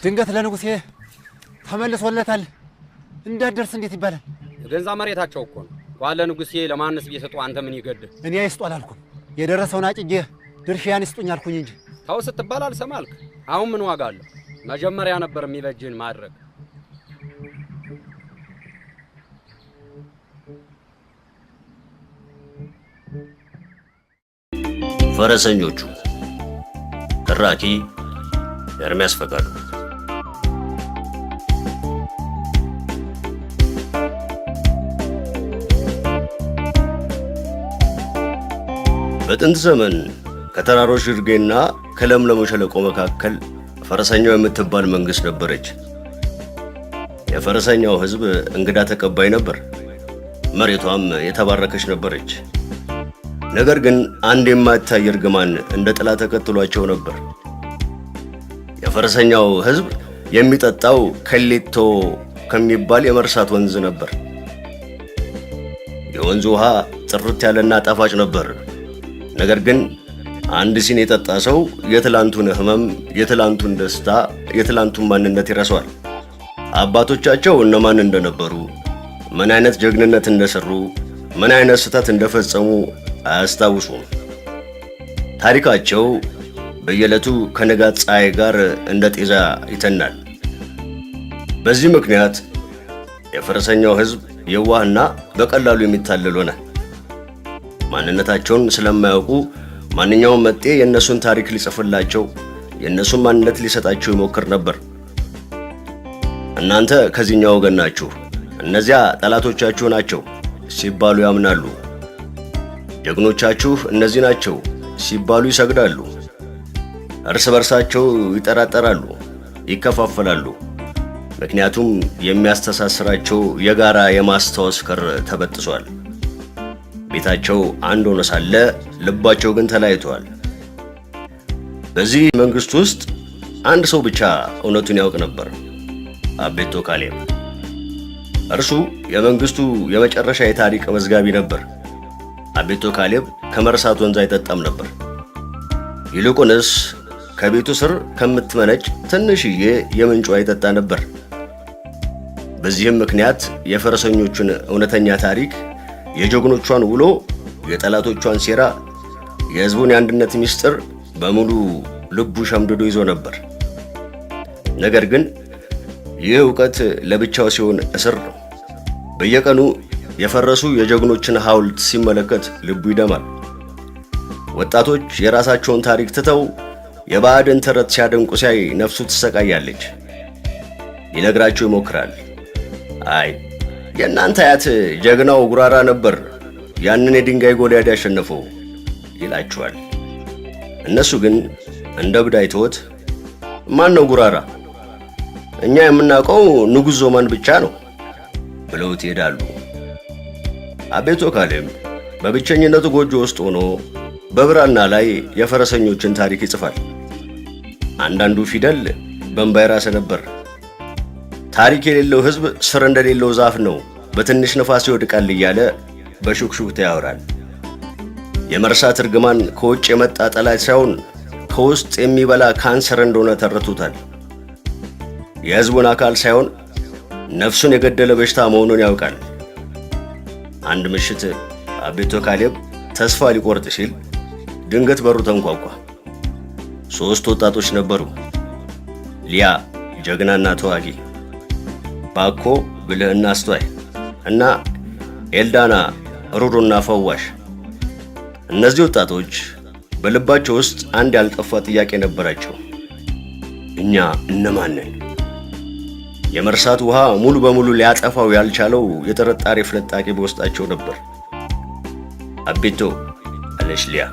ድንገት ለንጉሴ ተመልሶለታል። እንዳትደርስ እንዴት ይባላል? የገንዛ መሬታቸው እኮ ነው። እንኳን ለንጉሴ ለማንስ ቢሰጡ አንተ ምን ይገድህ? እኔ አይስጡ አላልኩም። የደረሰውን አጭጄ ድርሻዬን ይስጡኝ አልኩኝ እንጂ። ተው ስትባል አልሰማ አልክ። አሁን ምን ዋጋ አለው? መጀመሪያ ነበር የሚበጅህን ማድረግ። ፈረሰኞቹ ተራኪ ኤርሚያስ ፈቃዱ። በጥንት ዘመን ከተራሮች ግርጌና ከለምለሙ ሸለቆ መካከል ፈረሰኛው የምትባል መንግሥት ነበረች። የፈረሰኛው ሕዝብ እንግዳ ተቀባይ ነበር። መሬቷም የተባረከች ነበረች። ነገር ግን አንድ የማይታይ እርግማን እንደ ጥላ ተከትሏቸው ነበር። የፈረሰኛው ሕዝብ የሚጠጣው ከሌቶ ከሚባል የመርሳት ወንዝ ነበር። የወንዙ ውሃ ጥርት ያለና ጣፋጭ ነበር። ነገር ግን አንድ ሲኒ የጠጣ ሰው የትላንቱን ሕመም፣ የትላንቱን ደስታ፣ የትላንቱን ማንነት ይረሳዋል። አባቶቻቸው እነማን እንደነበሩ፣ ምን አይነት ጀግንነት እንደሰሩ፣ ምን አይነት ስህተት እንደፈጸሙ አያስታውሱም። ታሪካቸው በየዕለቱ ከንጋት ፀሐይ ጋር እንደ ጤዛ ይተናል። በዚህ ምክንያት የፈረሰኛው ሕዝብ የዋህና በቀላሉ የሚታለል ሆነ። ማንነታቸውን ስለማያውቁ ማንኛውም መጤ የእነሱን ታሪክ ሊጽፍላቸው፣ የእነሱን ማንነት ሊሰጣቸው ይሞክር ነበር። እናንተ ከዚህኛው ወገን ናችሁ፣ እነዚያ ጠላቶቻችሁ ናቸው ሲባሉ ያምናሉ። ጀግኖቻችሁ እነዚህ ናቸው ሲባሉ ይሰግዳሉ። እርስ በርሳቸው ይጠራጠራሉ፣ ይከፋፈላሉ። ምክንያቱም የሚያስተሳስራቸው የጋራ የማስታወስ ክር ተበጥሷል። ቤታቸው አንድ ሆኖ ሳለ ልባቸው ግን ተለያይተዋል። በዚህ መንግስት ውስጥ አንድ ሰው ብቻ እውነቱን ያውቅ ነበር፣ አቤቶ ካሌብ። እርሱ የመንግስቱ የመጨረሻ የታሪክ መዝጋቢ ነበር። አቤቶ ካሌብ ከመርሳት ወንዝ አይጠጣም ነበር። ይልቁንስ ከቤቱ ስር ከምትመነጭ ትንሽዬ የምንጭ ውሃ ይጠጣ ነበር። በዚህም ምክንያት የፈረሰኞቹን እውነተኛ ታሪክ፣ የጀግኖቿን ውሎ፣ የጠላቶቿን ሴራ፣ የሕዝቡን የአንድነት ምስጢር በሙሉ ልቡ ሸምድዶ ይዞ ነበር። ነገር ግን ይህ ዕውቀት ለብቻው ሲሆን እስር ነው። በየቀኑ የፈረሱ የጀግኖችን ሐውልት ሲመለከት ልቡ ይደማል። ወጣቶች የራሳቸውን ታሪክ ትተው የባዕድን ተረት ሲያደንቁ ሲያይ ነፍሱ ትሰቃያለች። ሊነግራቸው ይሞክራል። አይ የእናንተ አያት ጀግናው ጉራራ ነበር ያንን የድንጋይ ጎልያድ ያሸነፈው ይላቸዋል። እነሱ ግን እንደ እብድ አይተውት ማን ነው ጉራራ? እኛ የምናውቀው ንጉሥ ዞማን ብቻ ነው ብለውት ይሄዳሉ። አቤቶ ካሌብ በብቸኝነቱ ጎጆ ውስጥ ሆኖ በብራና ላይ የፈረሰኞችን ታሪክ ይጽፋል። አንዳንዱ ፊደል በእንባ የራሰ ነበር። ታሪክ የሌለው ሕዝብ ስር እንደሌለው ዛፍ ነው፣ በትንሽ ነፋስ ይወድቃል እያለ በሹክሹክታ ያወራል። የመርሳት እርግማን ከውጭ የመጣ ጠላት ሳይሆን ከውስጥ የሚበላ ካንሰር እንደሆነ ተረድቶታል። የሕዝቡን አካል ሳይሆን ነፍሱን የገደለ በሽታ መሆኑን ያውቃል። አንድ ምሽት አቤቶ ካሌብ ተስፋ ሊቆርጥ ሲል ድንገት በሩ ተንኳኳ። ሦስት ወጣቶች ነበሩ። ሊያ ጀግናና ተዋጊ፣ ባኮ ብልህና አስተዋይ እና ኤልዳና ሩሩና ፈዋሽ። እነዚህ ወጣቶች በልባቸው ውስጥ አንድ ያልጠፋ ጥያቄ ነበራቸው። እኛ እነማን ነን? የመርሳት ውሃ ሙሉ በሙሉ ሊያጠፋው ያልቻለው የጥርጣሬ ፍንጣቂ በውስጣቸው ነበር። "አቤቶ፣" አለች ሊያ፣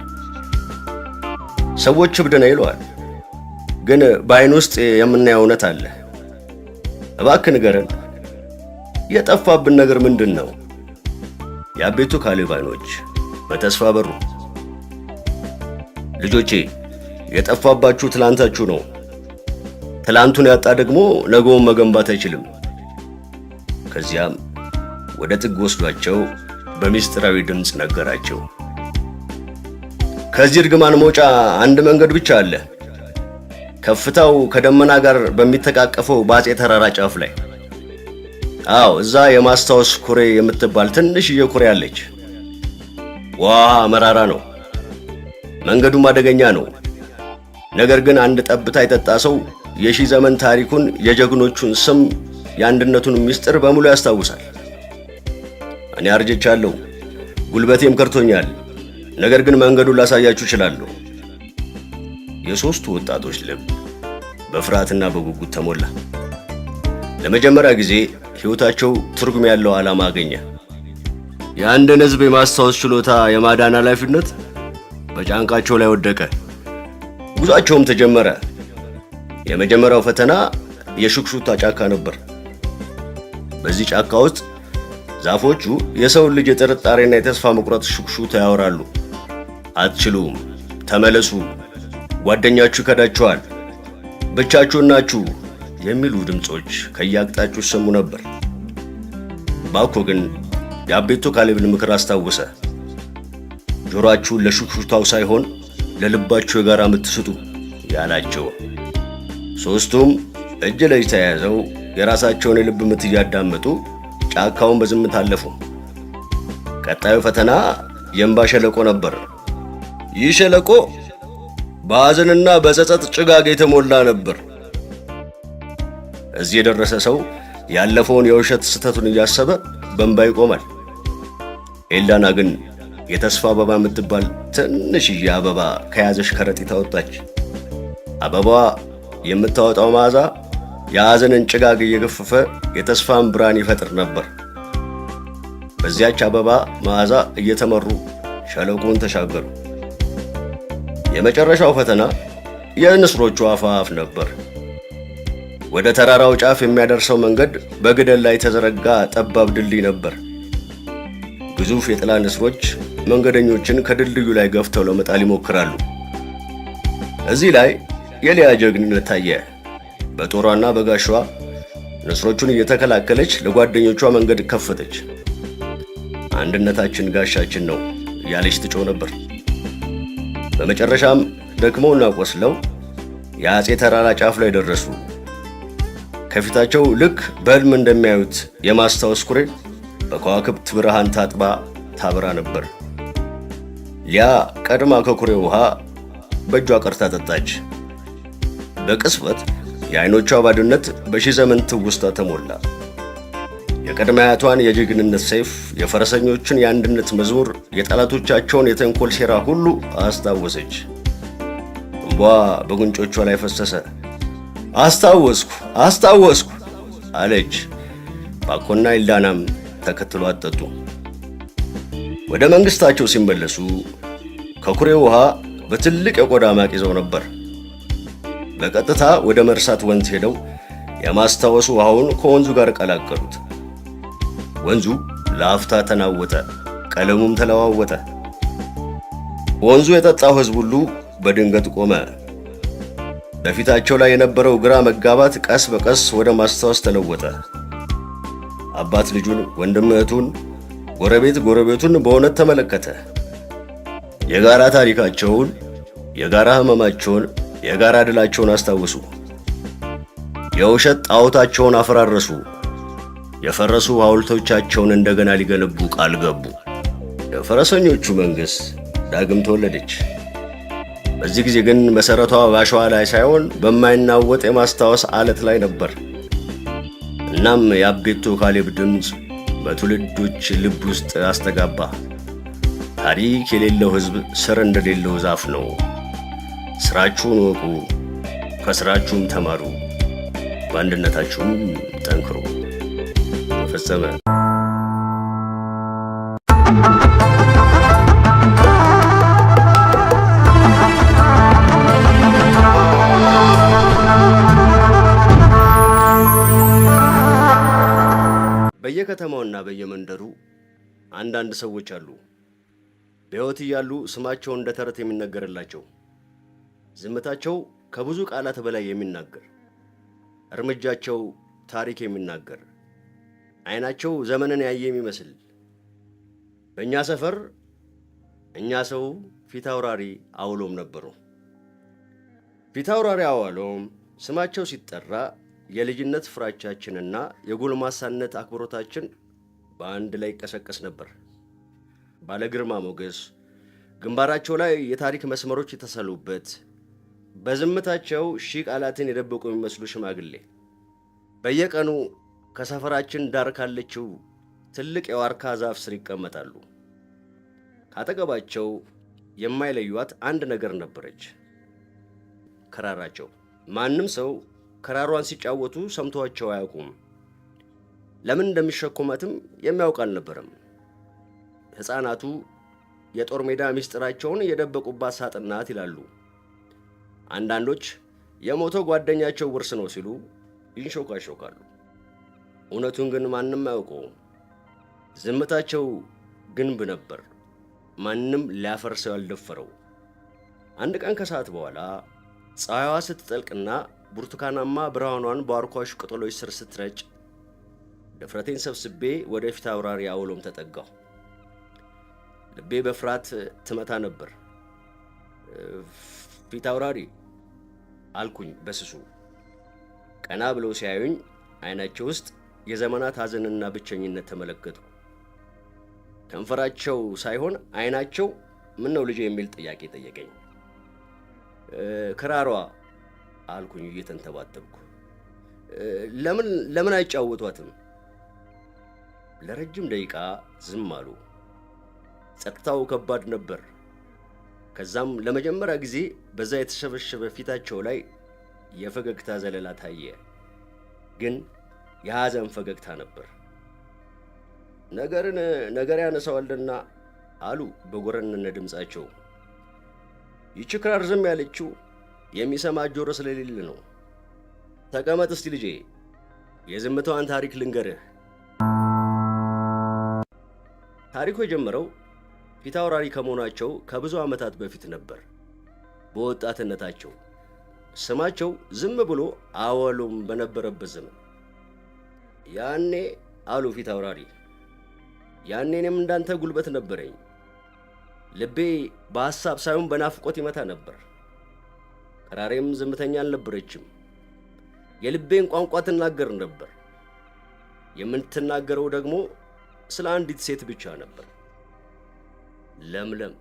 "ሰዎች እብድ ነህ ይለዋል፣ ግን በአይን ውስጥ የምናየው እውነት አለ። እባክህ ንገረን፣ የጠፋብን ነገር ምንድን ነው?" የአቤቶ ካሌብ አይኖች በተስፋ በሩ። "ልጆቼ፣ የጠፋባችሁ ትላንታችሁ ነው። ትላንቱን ያጣ ደግሞ ነገውን መገንባት አይችልም።" ከዚያም ወደ ጥግ ወስዷቸው በሚስጥራዊ ድምፅ ነገራቸው። "ከዚህ እርግማን መውጫ አንድ መንገድ ብቻ አለ። ከፍታው ከደመና ጋር በሚተቃቀፈው በአፄ ተራራ ጫፍ ላይ። አዎ፣ እዛ የማስታወስ ኩሬ የምትባል ትንሽዬ ኩሬ አለች። ውሃ መራራ ነው፣ መንገዱም አደገኛ ነው። ነገር ግን አንድ ጠብታ የጠጣ ሰው የሺህ ዘመን ታሪኩን፣ የጀግኖቹን ስም፣ የአንድነቱን ምስጢር በሙሉ ያስታውሳል። እኔ አርጅቻለሁ፣ ጉልበቴም ከርቶኛል። ነገር ግን መንገዱን ላሳያችሁ እችላለሁ።" የሦስቱ ወጣቶች ልብ በፍርሃትና በጉጉት ተሞላ። ለመጀመሪያ ጊዜ ሕይወታቸው ትርጉም ያለው ዓላማ አገኘ። የአንድን ሕዝብ የማስታወስ ችሎታ የማዳን ኃላፊነት በጫንቃቸው ላይ ወደቀ። ጉዟቸውም ተጀመረ። የመጀመሪያው ፈተና የሹክሹክታ ጫካ ነበር። በዚህ ጫካ ውስጥ ዛፎቹ የሰውን ልጅ የጥርጣሬና የተስፋ መቁረጥ ሹክሹክታ ያወራሉ። "አትችሉም፣ ተመለሱ፣ ጓደኛችሁ ይከዳችኋል፣ ብቻችሁን ናችሁ" የሚሉ ድምፆች ከየአቅጣጫው ይሰሙ ነበር። ባኮ ግን የአቤቶ ካሌብን ምክር አስታወሰ። "ጆሮአችሁን ለሹክሹክታው ሳይሆን ለልባችሁ የጋራ ምት ስጡ" ያላቸው። ሦስቱም እጅ ለእጅ ተያይዘው የራሳቸውን የልብ ምት እያዳመጡ ጫካውን በዝምታ አለፉ። ቀጣዩ ፈተና የእምባ ሸለቆ ነበር። ይህ ሸለቆ በሐዘንና በጸጸት ጭጋግ የተሞላ ነበር። እዚህ የደረሰ ሰው ያለፈውን የውሸት ስህተቱን እያሰበ በእንባ ይቆማል። ኤልዳና ግን የተስፋ አበባ የምትባል ትንሽዬ አበባ ከያዘሽ ከረጢት አወጣች። አበባዋ የምታወጣው መዓዛ የሐዘንን ጭጋግ እየገፈፈ የተስፋን ብርሃን ይፈጥር ነበር። በዚያች አበባ መዓዛ እየተመሩ ሸለቆውን ተሻገሩ። የመጨረሻው ፈተና የንስሮቹ አፋፍ ነበር። ወደ ተራራው ጫፍ የሚያደርሰው መንገድ በገደል ላይ የተዘረጋ ጠባብ ድልድይ ነበር። ግዙፍ የጥላ ንስሮች መንገደኞችን ከድልድዩ ላይ ገፍተው ለመጣል ይሞክራሉ። እዚህ ላይ የሊያ ጀግንነት ታየ። በጦሯና በጋሻዋ ንስሮቹን እየተከላከለች ለጓደኞቿ መንገድ ከፈተች። "አንድነታችን ጋሻችን ነው" እያለች ትጮህ ነበር። በመጨረሻም ደክመውና ቆስለው የአፄ ተራራ ጫፍ ላይ ደረሱ። ከፊታቸው ልክ በሕልም እንደሚያዩት የማስታወስ ኩሬ በከዋክብት ብርሃን ታጥባ ታበራ ነበር። ሊያ ቀድማ ከኩሬ ውሃ በእጇ ቀርታ ጠጣች። በቅጽበት የዓይኖቿ ባዶነት በሺህ ዘመን ትውስታ ተሞላ። የቅድመ አያቷን የጀግንነት ሰይፍ፣ የፈረሰኞችን የአንድነት መዝሙር፣ የጠላቶቻቸውን የተንኮል ሴራ ሁሉ አስታወሰች። እምቧ በጉንጮቿ ላይ ፈሰሰ። "አስታወስኩ፣ አስታወስኩ" አለች። ባኮና ኢልዳናም ተከትሎ አጠጡ። ወደ መንግስታቸው ሲመለሱ ከኩሬ ውሃ በትልቅ የቆዳ ማቅ ይዘው ነበር። በቀጥታ ወደ መርሳት ወንዝ ሄደው የማስታወስ ውሃውን ከወንዙ ጋር ቀላቀሉት። ወንዙ ለአፍታ ተናወጠ፣ ቀለሙም ተለዋወጠ። ወንዙ የጠጣው ሕዝብ ሁሉ በድንገት ቆመ። በፊታቸው ላይ የነበረው ግራ መጋባት ቀስ በቀስ ወደ ማስታወስ ተለወጠ። አባት ልጁን፣ ወንድም እህቱን፣ ጎረቤት ጎረቤቱን በእውነት ተመለከተ። የጋራ ታሪካቸውን፣ የጋራ ሕመማቸውን፣ የጋራ ድላቸውን አስታወሱ። የውሸት ጣዖታቸውን አፈራረሱ። የፈረሱ ሐውልቶቻቸውን እንደገና ሊገነቡ ቃል ገቡ። የፈረሰኞቹ መንግሥት ዳግም ተወለደች። በዚህ ጊዜ ግን መሠረቷ በአሸዋ ላይ ሳይሆን በማይናወጥ የማስታወስ አለት ላይ ነበር። እናም የአቤቶ ካሌብ ድምፅ በትውልዶች ልብ ውስጥ አስተጋባ። ታሪክ የሌለው ሕዝብ ስር እንደሌለው ዛፍ ነው። ስራችሁን እወቁ፣ ከስራችሁም ተማሩ፣ በአንድነታችሁም ጠንክሩ። ተፈጸመ። በየከተማውና በየመንደሩ አንዳንድ ሰዎች አሉ። በሕይወት እያሉ ስማቸው እንደ ተረት የሚነገርላቸው፣ ዝምታቸው ከብዙ ቃላት በላይ የሚናገር፣ እርምጃቸው ታሪክ የሚናገር፣ ዓይናቸው ዘመንን ያየ የሚመስል። በእኛ ሰፈር እኛ ሰው ፊት አውራሪ አውሎም ነበሩ። ፊት አውራሪ አውሎም ስማቸው ሲጠራ የልጅነት ፍራቻችንና የጎልማሳነት አክብሮታችን በአንድ ላይ ይቀሰቀስ ነበር። ባለ ግርማ ሞገስ፣ ግንባራቸው ላይ የታሪክ መስመሮች የተሰሉበት፣ በዝምታቸው ሺህ ቃላትን የደበቁ የሚመስሉ ሽማግሌ በየቀኑ ከሰፈራችን ዳር ካለችው ትልቅ የዋርካ ዛፍ ስር ይቀመጣሉ። ካጠገባቸው የማይለዩት አንድ ነገር ነበረች፣ ክራራቸው። ማንም ሰው ክራሯን ሲጫወቱ ሰምቷቸው አያውቁም። ለምን እንደሚሸከሟትም የሚያውቅ አልነበረም። ሕፃናቱ የጦር ሜዳ ምስጢራቸውን የደበቁባት ሳጥን ናት ይላሉ። አንዳንዶች የሞተው ጓደኛቸው ውርስ ነው ሲሉ ይንሾካሾካሉ። እውነቱን ግን ማንም አያውቀውም። ዝምታቸው ግንብ ነበር፣ ማንም ሊያፈርሰው ያልደፈረው። አንድ ቀን ከሰዓት በኋላ ፀሐይዋ ስትጠልቅና ብርቱካናማ ብርሃኗን በዋርካዎቹ ቅጠሎች ስር ስትረጭ፣ ድፍረቴን ሰብስቤ ወደ ፊት አውራሪ አውሎም ተጠጋሁ። ልቤ በፍርሃት ትመታ ነበር። "ፊት አውራሪ" አልኩኝ በስሱ። ቀና ብለው ሲያዩኝ አይናቸው ውስጥ የዘመናት ሐዘንና ብቸኝነት ተመለከትኩ። ከንፈራቸው ሳይሆን አይናቸው "ምን ነው ልጄ?" የሚል ጥያቄ ጠየቀኝ። "ክራሯ" አልኩኝ እየተንተባተብኩ። "ለምን አይጫወቷትም?" ለረጅም ደቂቃ ዝም አሉ። ጸጥታው ከባድ ነበር። ከዛም ለመጀመሪያ ጊዜ በዛ የተሸበሸበ ፊታቸው ላይ የፈገግታ ዘለላ ታየ። ግን የሐዘን ፈገግታ ነበር። "ነገርን ነገር ያነሳዋልና" አሉ በጎረነነ ድምፃቸው። "ይቺ ክራር ዝም ያለችው የሚሰማ ጆሮ ስለሌለ ነው። ተቀመጥ እስቲ ልጄ፣ የዝምታዋን ታሪክ ልንገርህ።" ታሪኩ የጀመረው ፊታውራሪ ከመሆናቸው ከብዙ ዓመታት በፊት ነበር። በወጣትነታቸው ስማቸው ዝም ብሎ አወሎም በነበረበት ዘመን። "ያኔ" አሉ ፊት አውራሪ፣ "ያኔ እኔም እንዳንተ ጉልበት ነበረኝ። ልቤ በሐሳብ ሳይሆን በናፍቆት ይመታ ነበር። ክራሬም ዝምተኛ አልነበረችም። የልቤን ቋንቋ ትናገር ነበር። የምትናገረው ደግሞ ስለ አንዲት ሴት ብቻ ነበር። ለምለም፣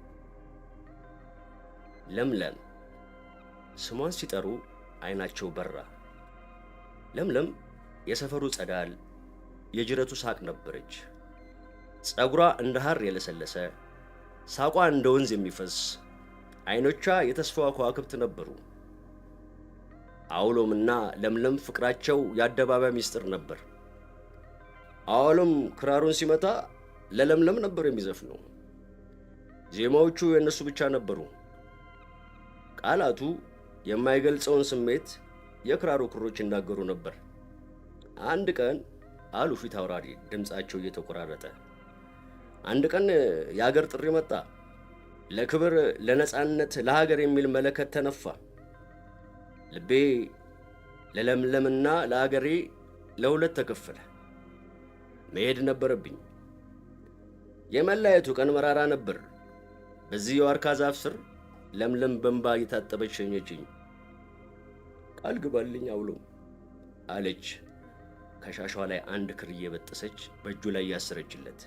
ለምለም።" ስሟን ሲጠሩ አይናቸው በራ። ለምለም የሰፈሩ ጸዳል፣ የጅረቱ ሳቅ ነበረች። ጸጉሯ እንደ ሐር የለሰለሰ፣ ሳቋ እንደ ወንዝ የሚፈስ፣ አይኖቿ የተስፋዋ ከዋክብት ነበሩ። አውሎምና ለምለም ፍቅራቸው የአደባባይ ምስጢር ነበር። አውሎም ክራሩን ሲመታ ለለምለም ነበር የሚዘፍነው። ዜማዎቹ የእነሱ ብቻ ነበሩ። ቃላቱ የማይገልጸውን ስሜት የክራሩ ክሮች ይናገሩ ነበር። "አንድ ቀን" አሉ ፊት አውራሪ ድምፃቸው እየተቆራረጠ፣ "አንድ ቀን የአገር ጥሪ መጣ። ለክብር፣ ለነጻነት፣ ለሀገር የሚል መለከት ተነፋ። ልቤ ለለምለምና ለአገሬ ለሁለት ተከፈለ። መሄድ ነበረብኝ። የመለያየቱ ቀን መራራ ነበር። በዚህ የዋርካ ዛፍ ስር ለምለም በእንባ እየታጠበች ሸኘችኝ። ቃል ግባልኝ አውሎም አለች፣ ከሻሿ ላይ አንድ ክር እየበጠሰች በእጁ ላይ ያሰረችለት።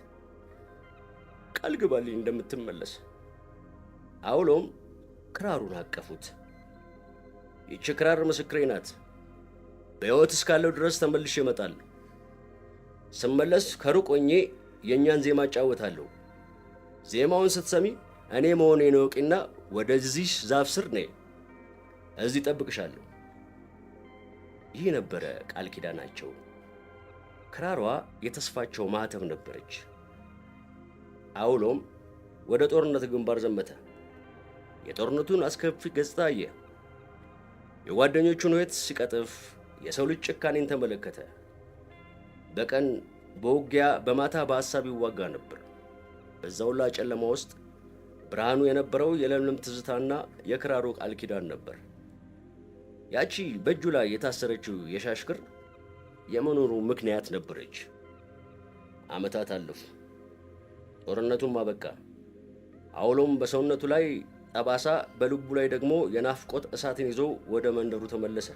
ቃል ግባልኝ እንደምትመለስ። አውሎም ክራሩን አቀፉት። ይቺ ክራር ምስክሬ ናት። በሕይወት እስካለው ድረስ ተመልሼ እመጣለሁ። ስመለስ ከሩቅ ሆኜ የእኛን ዜማ እጫወታለሁ። ዜማውን ስትሰሚ እኔ መሆኔን እወቂና ወደዚህ ዛፍ ስር ነይ፣ እዚህ እጠብቅሻለሁ። ይህ ነበረ ቃል ኪዳናቸው። ክራሯ የተስፋቸው ማኅተም ነበረች። አውሎም ወደ ጦርነት ግንባር ዘመተ። የጦርነቱን አስከፊ ገጽታ አየ። የጓደኞቹን ሕይወት ሲቀጥፍ የሰው ልጅ ጭካኔን ተመለከተ። በቀን በውጊያ በማታ በሐሳብ ይዋጋ ነበር። በዛ ሁላ ጨለማ ውስጥ ብርሃኑ የነበረው የለምለም ትዝታና የክራሩ ቃል ኪዳን ነበር። ያቺ በእጁ ላይ የታሰረችው የሻሽ ክር የመኖሩ ምክንያት ነበረች። ዓመታት አለፉ። ጦርነቱም አበቃ። አውሎም በሰውነቱ ላይ ጠባሳ፣ በልቡ ላይ ደግሞ የናፍቆት እሳትን ይዞ ወደ መንደሩ ተመለሰ።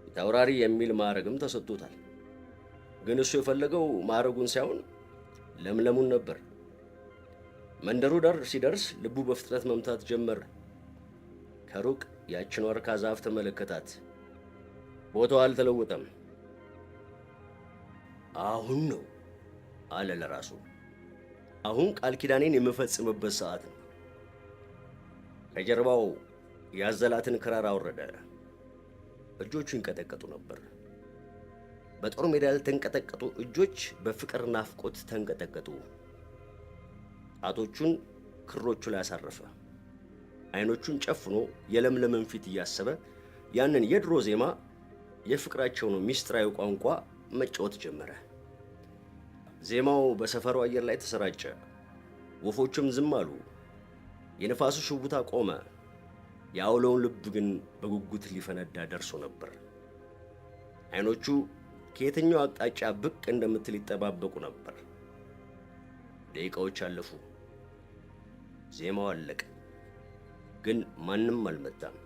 ፊታውራሪ የሚል ማዕረግም ተሰጥቶታል። ግን እሱ የፈለገው ማዕረጉን ሳይሆን ለምለሙን ነበር። መንደሩ ዳር ሲደርስ ልቡ በፍጥነት መምታት ጀመረ። ከሩቅ ያችን ዋርካ ዛፍ ተመለከታት። ቦታው አልተለወጠም። አሁን ነው አለ ለራሱ። አሁን ቃል ኪዳኔን የምፈጽምበት ሰዓት ነው። ከጀርባው ያዘላትን ክራር አወረደ። እጆቹ ይንቀጠቀጡ ነበር። በጦር ሜዳ ያልተንቀጠቀጡ እጆች በፍቅር ናፍቆት ተንቀጠቀጡ። ጣቶቹን ክሮቹ ላይ አሳረፈ። አይኖቹን ጨፍኖ የለምለምን ፊት እያሰበ ያንን የድሮ ዜማ፣ የፍቅራቸውን ሚስጥራዊ ቋንቋ መጫወት ጀመረ። ዜማው በሰፈሩ አየር ላይ ተሰራጨ። ወፎቹም ዝም አሉ። የነፋሱ ሽውታ ቆመ። የአውሎውን ልብ ግን በጉጉት ሊፈነዳ ደርሶ ነበር። አይኖቹ ከየትኛው አቅጣጫ ብቅ እንደምትል ይጠባበቁ ነበር። ደቂቃዎች አለፉ። ዜማው አለቀ፣ ግን ማንም አልመጣም።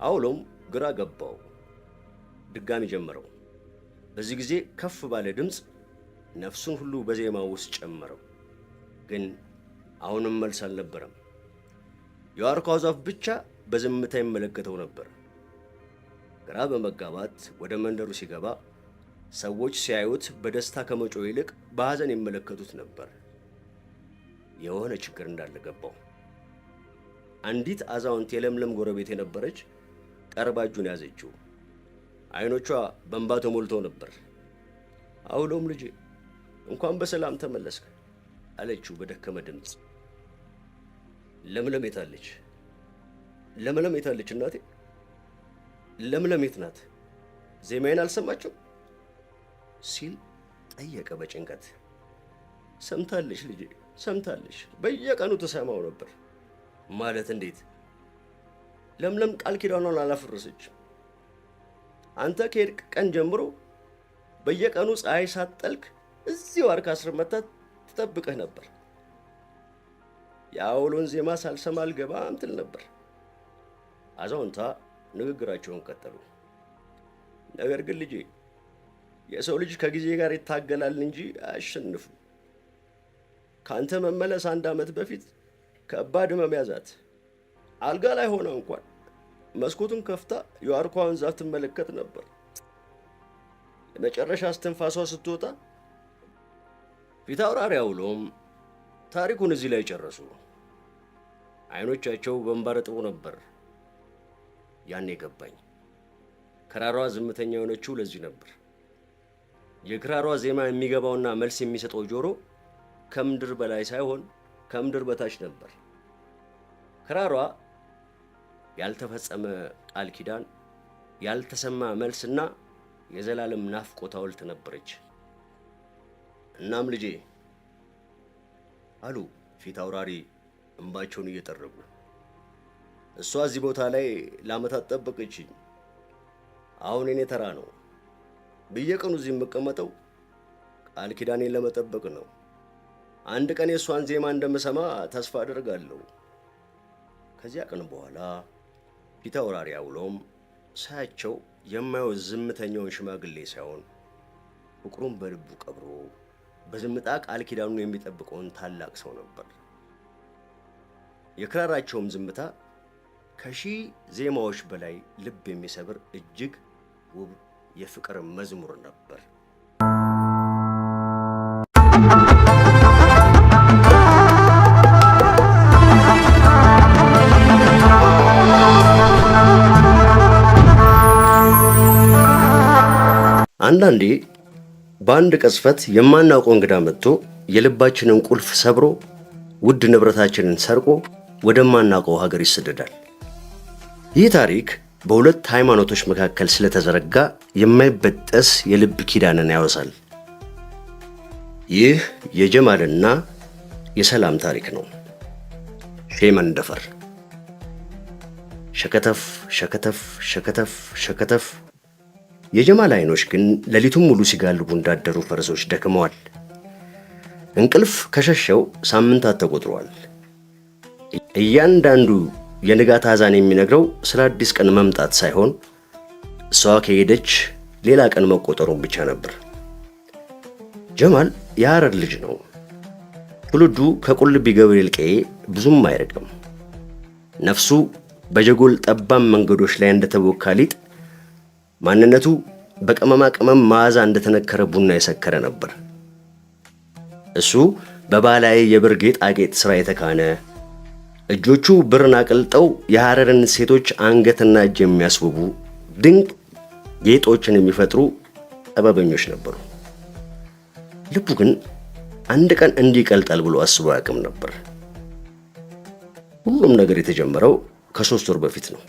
አውሎም ግራ ገባው። ድጋሚ ጀመረው። በዚህ ጊዜ ከፍ ባለ ድምፅ ነፍሱን ሁሉ በዜማው ውስጥ ጨመረው። ግን አሁንም መልስ አልነበረም። የዋርካው ዛፍ ብቻ በዝምታ ይመለከተው ነበር። ግራ በመጋባት ወደ መንደሩ ሲገባ ሰዎች ሲያዩት በደስታ ከመጮህ ይልቅ በሐዘን ይመለከቱት ነበር። የሆነ ችግር እንዳለ ገባው። አንዲት አዛውንት፣ የለምለም ጎረቤት የነበረች፣ ቀርባ እጁን ያዘችው። አይኖቿ በእንባ ተሞልተው ነበር። አውሎም ልጄ፣ እንኳን በሰላም ተመለስክ አለችው በደከመ ድምፅ። ለምለም የታለች? ለምለም የታለች እናቴ? ለምለም የት ናት? ዜማዬን አልሰማችም? ሲል ጠየቀ በጭንቀት። ሰምታለች ልጄ፣ ሰምታለች። በየቀኑ ትሰማው ነበር። ማለት እንዴት? ለምለም ቃል ኪዳኗን አላፈረሰችም። አንተ ከሄድክ ቀን ጀምሮ በየቀኑ ፀሐይ ሳትጠልቅ እዚህ ዋርካ ስር መጥታ ትጠብቅህ ነበር። የአውሎን ዜማ ሳልሰማ አልገባም ትል ነበር። አዛውንቷ ንግግራቸውን ቀጠሉ። ነገር ግን ልጄ፣ የሰው ልጅ ከጊዜ ጋር ይታገላል እንጂ አያሸንፍም። ከአንተ መመለስ አንድ ዓመት በፊት ከባድ ሕመም ያዛት። አልጋ ላይ ሆና እንኳን መስኮቱን ከፍታ የዋርካውን ዛፍ ትመለከት ነበር። የመጨረሻ እስትንፋሷ ስትወጣ። ፊታውራሪ አውሎም ታሪኩን እዚህ ላይ ጨረሱ። አይኖቻቸው በእንባ ረጥቦ ነበር። ያኔ ገባኝ። ክራሯ ዝምተኛ የሆነችው ለዚህ ነበር። የክራሯ ዜማ የሚገባውና መልስ የሚሰጠው ጆሮ ከምድር በላይ ሳይሆን ከምድር በታች ነበር። ክራሯ ያልተፈጸመ ቃል ኪዳን፣ ያልተሰማ መልስና የዘላለም ናፍቆት ሐውልት ነበረች። እናም ልጄ አሉ ፊት አውራሪ እንባቸውን እየጠረጉ፣ እሷ እዚህ ቦታ ላይ ለዓመታት ጠበቀችኝ። አሁን የኔ ተራ ነው። በየቀኑ እዚህ የምቀመጠው ቃል ኪዳኔን ለመጠበቅ ነው። አንድ ቀን የእሷን ዜማ እንደምሰማ ተስፋ አደርጋለሁ። ከዚያ ቀን በኋላ ፊታውራሪ አውሎም ሳያቸው የማየው ዝምተኛውን ሽማግሌ ሳይሆን ፍቅሩን በልቡ ቀብሮ በዝምታ ቃል ኪዳኑን የሚጠብቀውን ታላቅ ሰው ነበር። የክራራቸውም ዝምታ ከሺህ ዜማዎች በላይ ልብ የሚሰብር እጅግ ውብ የፍቅር መዝሙር ነበር። አንዳንዴ በአንድ ቅጽበት የማናውቀው እንግዳ መጥቶ የልባችንን ቁልፍ ሰብሮ ውድ ንብረታችንን ሰርቆ ወደማናውቀው ሀገር ይሰደዳል። ይህ ታሪክ በሁለት ሃይማኖቶች መካከል ስለተዘረጋ የማይበጠስ የልብ ኪዳንን ያወሳል። ይህ የጀማልና የሰላም ታሪክ ነው። ሼመንደፈር ሸከተፍ ሸከተፍ ሸከተፍ ሸከተፍ። የጀማል አይኖች ግን ሌሊቱን ሙሉ ሲጋልቡ እንዳደሩ ፈረሶች ደክመዋል። እንቅልፍ ከሸሸው ሳምንታት ተቆጥረዋል። እያንዳንዱ የንጋት አዛን የሚነግረው ስለ አዲስ ቀን መምጣት ሳይሆን እሷ ከሄደች ሌላ ቀን መቆጠሩን ብቻ ነበር። ጀማል የሐረር ልጅ ነው። ትውልዱ ከቁልቢ ገብርኤል ቀዬ ብዙም አይርቅም። ነፍሱ በጀጎል ጠባብ መንገዶች ላይ እንደተቦካ ሊጥ፣ ማንነቱ በቅመማ ቅመም መዓዛ እንደተነከረ ቡና የሰከረ ነበር። እሱ በባህላዊ የብር ጌጣጌጥ ሥራ የተካነ፣ እጆቹ ብርን አቅልጠው የሐረርን ሴቶች አንገትና እጅ የሚያስውቡ ድንቅ ጌጦችን የሚፈጥሩ ጥበበኞች ነበሩ። ልቡ ግን አንድ ቀን እንዲህ ይቀልጣል ብሎ አስቦ አያውቅም ነበር። ሁሉም ነገር የተጀመረው ከ3 ወር በፊት ነው።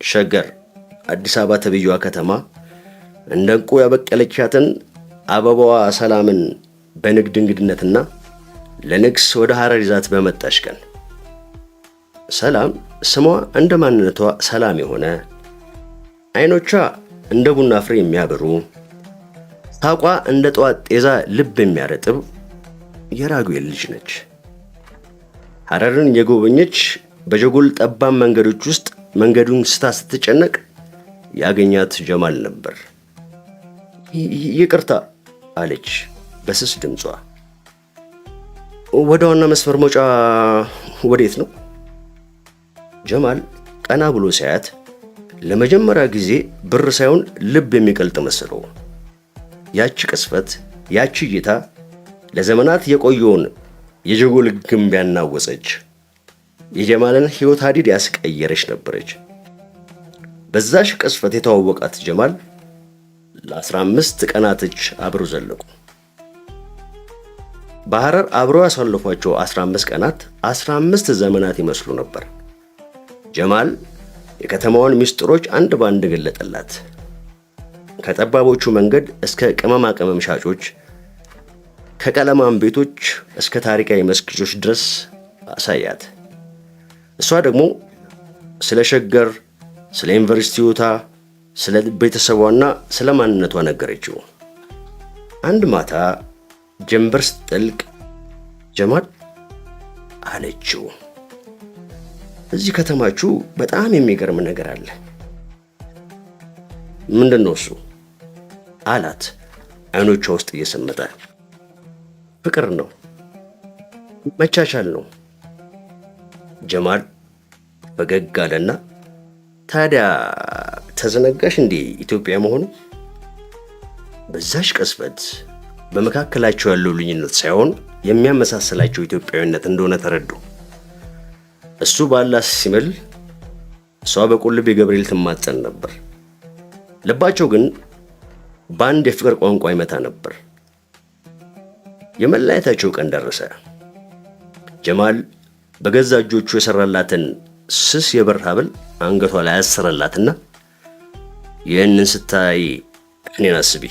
ሸገር አዲስ አበባ ተብዬዋ ከተማ እንደ ዕንቁ ያበቀለቻትን አበባዋ ሰላምን በንግድ እንግድነትና ለንግስ ወደ ሐረር ይዛት በመጣች ቀን። ሰላም ስሟ እንደ ማንነቷ ሰላም የሆነ፣ አይኖቿ እንደ ቡና ፍሬ የሚያበሩ፣ ሳቋ እንደ ጠዋት ጤዛ ልብ የሚያረጥብ የራጉኤል ልጅ ነች። ሐረርን የጎበኘች፣ በጀጎል ጠባብ መንገዶች ውስጥ መንገዱን ስታ ስትጨነቅ ያገኛት ጀማል ነበር። ይቅርታ አለች በስስ ድምጿ። ወደ ዋና መስመር መውጫ ወዴት ነው? ጀማል ቀና ብሎ ሲያያት ለመጀመሪያ ጊዜ ብር ሳይሆን ልብ የሚቀልጥ መሰለው። ያቺ ቅጽበት፣ ያቺ እይታ ለዘመናት የቆየውን የጀጎል ግንብ ያናወጸች፣ የጀማልን ሕይወት ሀዲድ ያስቀየረች ነበረች። በዛሽ ቅጽበት የተዋወቃት ጀማል ለ15 ቀናቶች አብረው ዘለቁ። በሐረር አብረው ያሳለፏቸው 15 ቀናት 15 ዘመናት ይመስሉ ነበር። ጀማል የከተማዋን ሚስጥሮች አንድ ባንድ ገለጠላት። ከጠባቦቹ መንገድ እስከ ቅመማ ቅመም ሻጮች፣ ከቀለማም ቤቶች እስከ ታሪካዊ መስጊዶች ድረስ አሳያት። እሷ ደግሞ ስለ ሸገር፣ ስለ ዩኒቨርሲቲ ሕይወቷ፣ ስለ ቤተሰቧና ስለ ማንነቷ ነገረችው። አንድ ማታ ጀንበር ስትጠልቅ ጀማል አለችው፣ እዚህ ከተማችሁ በጣም የሚገርም ነገር አለ። ምንድን ነው እሱ? አላት አይኖቿ ውስጥ እየሰመጠ። ፍቅር ነው፣ መቻቻል ነው። ጀማል ፈገግ አለና ታዲያ ተዘነጋሽ እንዴ ኢትዮጵያ መሆኑ? በዛሽ ቅጽበት በመካከላቸው ያለው ልዩነት ሳይሆን የሚያመሳስላቸው ኢትዮጵያዊነት እንደሆነ ተረዱ። እሱ በአላህ ሲምል፣ እሷ በቁልቢ ገብርኤል ትማጸን ነበር። ልባቸው ግን በአንድ የፍቅር ቋንቋ ይመታ ነበር። የመለያየታቸው ቀን ደረሰ። ጀማል በገዛ እጆቹ የሰራላትን ስስ የብር ሐብል አንገቷ ላይ አሰረላትና ይህንን ስታይ እኔን አስቢ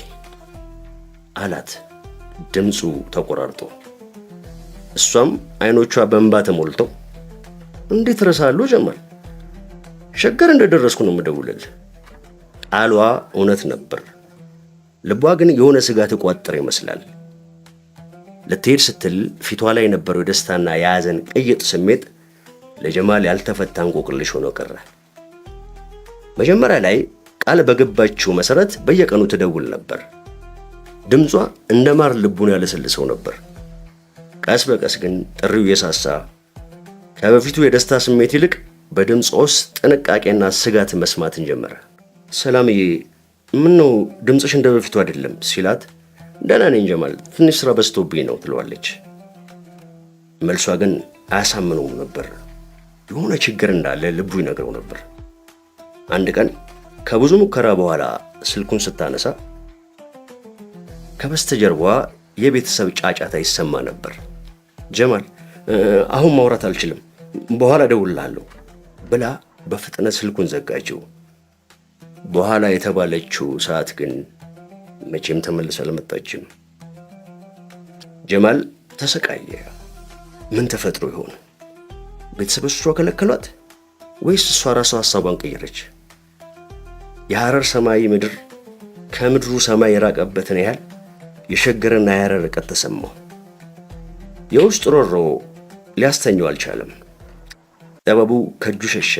አላት፣ ድምፁ ተቆራርጦ። እሷም አይኖቿ በእንባ ተሞልተው እንዴት እረሳለሁ ጀማል፣ ሸገር እንደደረስኩ ነው የምደውልልህ። ቃሏ እውነት ነበር። ልቧ ግን የሆነ ስጋት የቋጠረ ይመስላል። ልትሄድ ስትል ፊቷ ላይ የነበረው የደስታና የሐዘን ቅይጥ ስሜት ለጀማል ያልተፈታ እንቆቅልሽ ሆኖ ቀረ። መጀመሪያ ላይ ቃል በገባችው መሰረት በየቀኑ ትደውል ነበር። ድምጿ እንደ ማር ልቡን ያለሰልሰው ነበር። ቀስ በቀስ ግን ጥሪው እየሳሳ፣ ከበፊቱ የደስታ ስሜት ይልቅ በድምጿ ውስጥ ጥንቃቄና ስጋት መስማትን ጀመረ። "ሰላምዬ፣ ምነው ድምፅሽ እንደ በፊቱ አይደለም?" ሲላት፣ "ደህና ነኝ ጀማል፣ ትንሽ ስራ በዝቶብኝ ነው" ትለዋለች። መልሷ ግን አያሳምነውም ነበር። የሆነ ችግር እንዳለ ልቡ ይነግረው ነበር። አንድ ቀን ከብዙ ሙከራ በኋላ ስልኩን ስታነሳ ከበስተጀርባዋ የቤተሰብ ጫጫታ ይሰማ ነበር። "ጀማል፣ አሁን ማውራት አልችልም፣ በኋላ እደውልልሃለሁ" ብላ በፍጥነት ስልኩን ዘጋችው። በኋላ የተባለችው ሰዓት ግን መቼም ተመልሳ አልመጣችም። ጀማል ተሰቃየ። ምን ተፈጥሮ ይሆን? ቤተሰቦቿ ከለከሏት ወይስ እሷ ራሷ ሀሳቧን ቀየረች? የሐረር ሰማይ ምድር ከምድሩ ሰማይ የራቀበትን ያህል የሸገርና የሐረር ርቀት ተሰማው። የውስጥ ሮሮ ሊያስተኘው አልቻለም። ጥበቡ ከእጁ ሸሸ።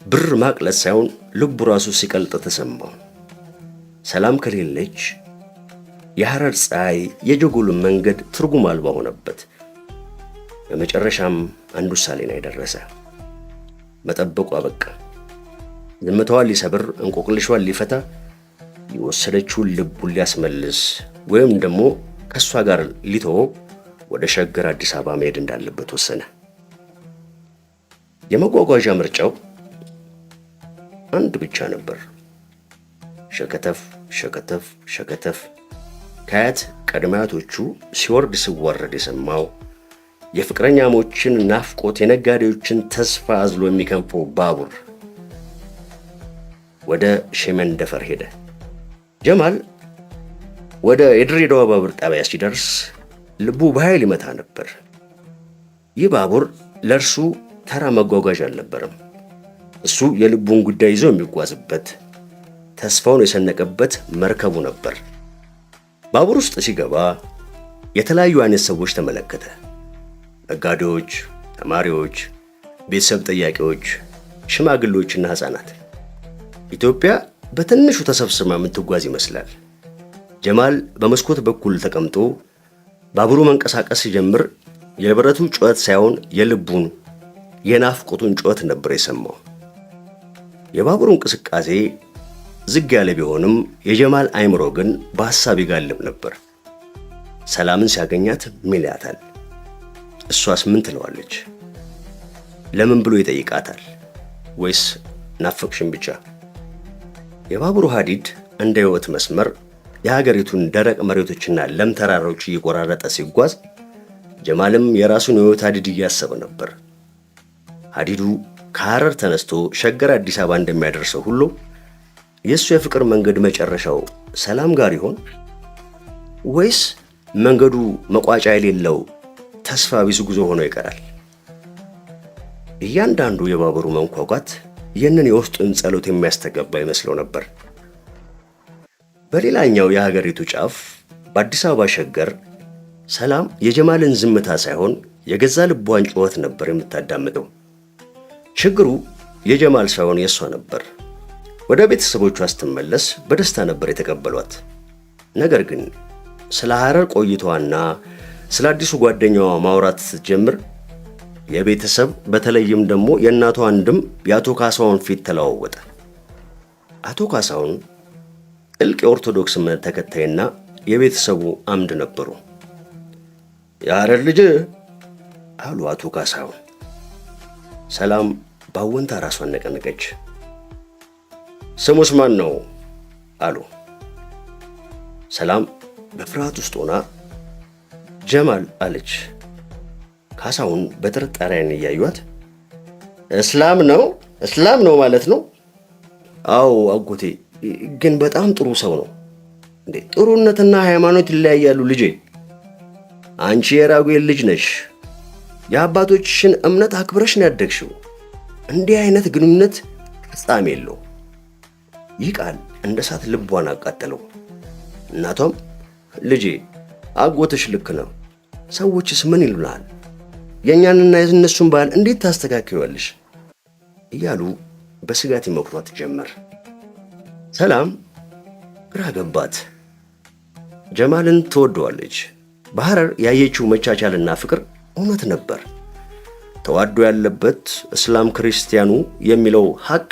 ብር ማቅለጥ ሳይሆን ልቡ ራሱ ሲቀልጥ ተሰማው። ሰላም ከሌለች የሐረር ፀሐይ፣ የጀጎሉ መንገድ ትርጉም አልባ ሆነበት። በመጨረሻም አንድ ውሳኔ ላይ ደረሰ። መጠበቁ አበቃ። ዝምታዋን ሊሰብር፣ እንቆቅልሿን ሊፈታ፣ የወሰደችውን ልቡን ሊያስመልስ ወይም ደግሞ ከእሷ ጋር ሊተወው ወደ ሸገር አዲስ አበባ መሄድ እንዳለበት ወሰነ። የመጓጓዣ ምርጫው አንድ ብቻ ነበር። ሸከተፍ ሸከተፍ ሸከተፍ። ከአያት ቅድመ አያቶቹ ሲወርድ ሲዋረድ የሰማው፣ የፍቅረኛሞችን ናፍቆት፣ የነጋዴዎችን ተስፋ አዝሎ የሚከንፈው ባቡር ወደ ሼመንደፈር ሄደ። ጀማል ወደ የድሬዳዋ ባቡር ጣቢያ ሲደርስ ልቡ በኃይል ይመታ ነበር። ይህ ባቡር ለእርሱ ተራ መጓጓዣ አልነበረም። እሱ የልቡን ጉዳይ ይዞ የሚጓዝበት፣ ተስፋውን የሰነቀበት መርከቡ ነበር። ባቡር ውስጥ ሲገባ የተለያዩ አይነት ሰዎች ተመለከተ። ነጋዴዎች፣ ተማሪዎች፣ ቤተሰብ ጠያቂዎች፣ ሽማግሌዎችና ሕፃናት። ኢትዮጵያ በትንሹ ተሰብስባ የምትጓዝ ይመስላል። ጀማል በመስኮት በኩል ተቀምጦ ባቡሩ መንቀሳቀስ ሲጀምር የብረቱ ጩኸት ሳይሆን የልቡን፣ የናፍቆቱን ጩኸት ነበር የሰማው። የባቡሩ እንቅስቃሴ ዝግ ያለ ቢሆንም የጀማል አይምሮ ግን በሐሳብ ይጋልብ ነበር። ሰላምን ሲያገኛት ምን ይላታል? እሷስ ምን ትለዋለች? ለምን ብሎ ይጠይቃታል? ወይስ ናፈቅሽን ብቻ? የባቡሩ ሐዲድ እንደ ሕይወት መስመር የሀገሪቱን ደረቅ መሬቶችና ለም ተራሮች እየቆራረጠ ሲጓዝ ጀማልም የራሱን የሕይወት ሐዲድ እያሰበ ነበር። ሐዲዱ ከሐረር ተነስቶ ሸገር አዲስ አበባ እንደሚያደርሰው ሁሉ የእሱ የፍቅር መንገድ መጨረሻው ሰላም ጋር ይሆን? ወይስ መንገዱ መቋጫ የሌለው ተስፋ ቢስ ጉዞ ሆኖ ይቀራል? እያንዳንዱ የባቡሩ መንኳኳት ይህንን የውስጡን ጸሎት የሚያስተጋባ ይመስለው ነበር። በሌላኛው የሀገሪቱ ጫፍ፣ በአዲስ አበባ ሸገር፣ ሰላም የጀማልን ዝምታ ሳይሆን የገዛ ልቧን ጩኸት ነበር የምታዳምጠው። ችግሩ የጀማል ሳይሆን የእሷ ነበር። ወደ ቤተሰቦቿ ስትመለስ በደስታ ነበር የተቀበሏት። ነገር ግን ስለ ሐረር ቆይታዋና ስለ አዲሱ ጓደኛዋ ማውራት ስትጀምር የቤተሰብ፣ በተለይም ደግሞ የእናቷ ወንድም የአቶ ካሳሁን ፊት ተለዋወጠ። አቶ ካሳሁን ጥልቅ የኦርቶዶክስ እምነት ተከታይና የቤተሰቡ አምድ ነበሩ። "የሐረር ልጅ" አሉ አቶ ካሳሁን። ሰላም በአዎንታ ራሷን ነቀነቀች። "ስሙስ ማን ነው?" አሉ። ሰላም በፍርሃት ውስጥ ሆና "ጀማል" አለች። ካሳሁን በጥርጣሬ ዓይን እያዩት፣ "እስላም ነው? እስላም ነው ማለት ነው?" "አዎ አጎቴ፣ ግን በጣም ጥሩ ሰው ነው።" "እንዴ፣ ጥሩነትና ሃይማኖት ይለያያሉ ልጄ። አንቺ የራጉኤል ልጅ ነሽ። የአባቶችሽን እምነት አክብረሽ ነው ያደግሽው። እንዲህ አይነት ግንኙነት ፍጻሜ የለው።" ይህ ቃል እንደ እሳት ልቧን አቃጠለው። እናቷም "ልጄ፣ አጎትሽ ልክ ነው። ሰዎችስ ምን ይሉናል? የእኛንና የእነሱን ባህል እንዴት ታስተካክይዋለሽ? እያሉ በስጋት ይመክሯት ጀመር። ሰላም ግራ ገባት። ጀማልን ትወደዋለች። በሐረር ያየችው መቻቻልና ፍቅር እውነት ነበር። ተዋዶ ያለበት እስላም ክርስቲያኑ የሚለው ሐቅ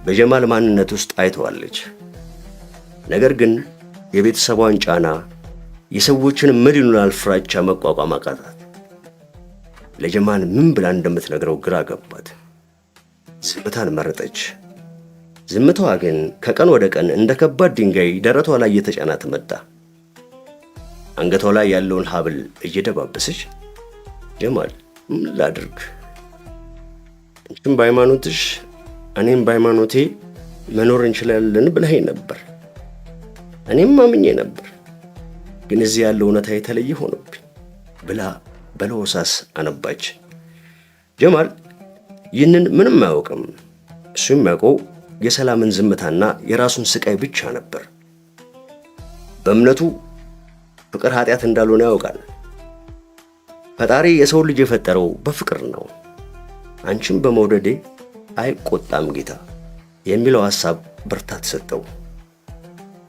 በጀማል ማንነት ውስጥ አይተዋለች። ነገር ግን የቤተሰቧን ጫና፣ የሰዎችን ምን ይሉናል ፍራቻ መቋቋም አቃታት። ለጀማል ምን ብላ እንደምትነግረው ግራ ገባት። ዝምታን መረጠች። ዝምታዋ ግን ከቀን ወደ ቀን እንደ ከባድ ድንጋይ ደረቷ ላይ እየተጫናት መጣ። አንገቷ ላይ ያለውን ሐብል እየደባበሰች "ጀማል፣ ምን ላድርግ? አንቺም በሃይማኖትሽ እኔም በሃይማኖቴ መኖር እንችላለን ብለኸኝ ነበር። እኔም አምኜ ነበር። ግን እዚህ ያለው እውነታ የተለየ ሆኖብኝ" ብላ በለሆሳስ አነባች። ጀማል ይህንን ምንም አያውቅም። እሱ የሚያውቀው የሰላምን ዝምታና የራሱን ስቃይ ብቻ ነበር። በእምነቱ ፍቅር ኃጢአት እንዳልሆነ ያውቃል። ፈጣሪ የሰው ልጅ የፈጠረው በፍቅር ነው። አንቺን በመውደዴ አይቆጣም ጌታ የሚለው ሐሳብ ብርታት ሰጠው።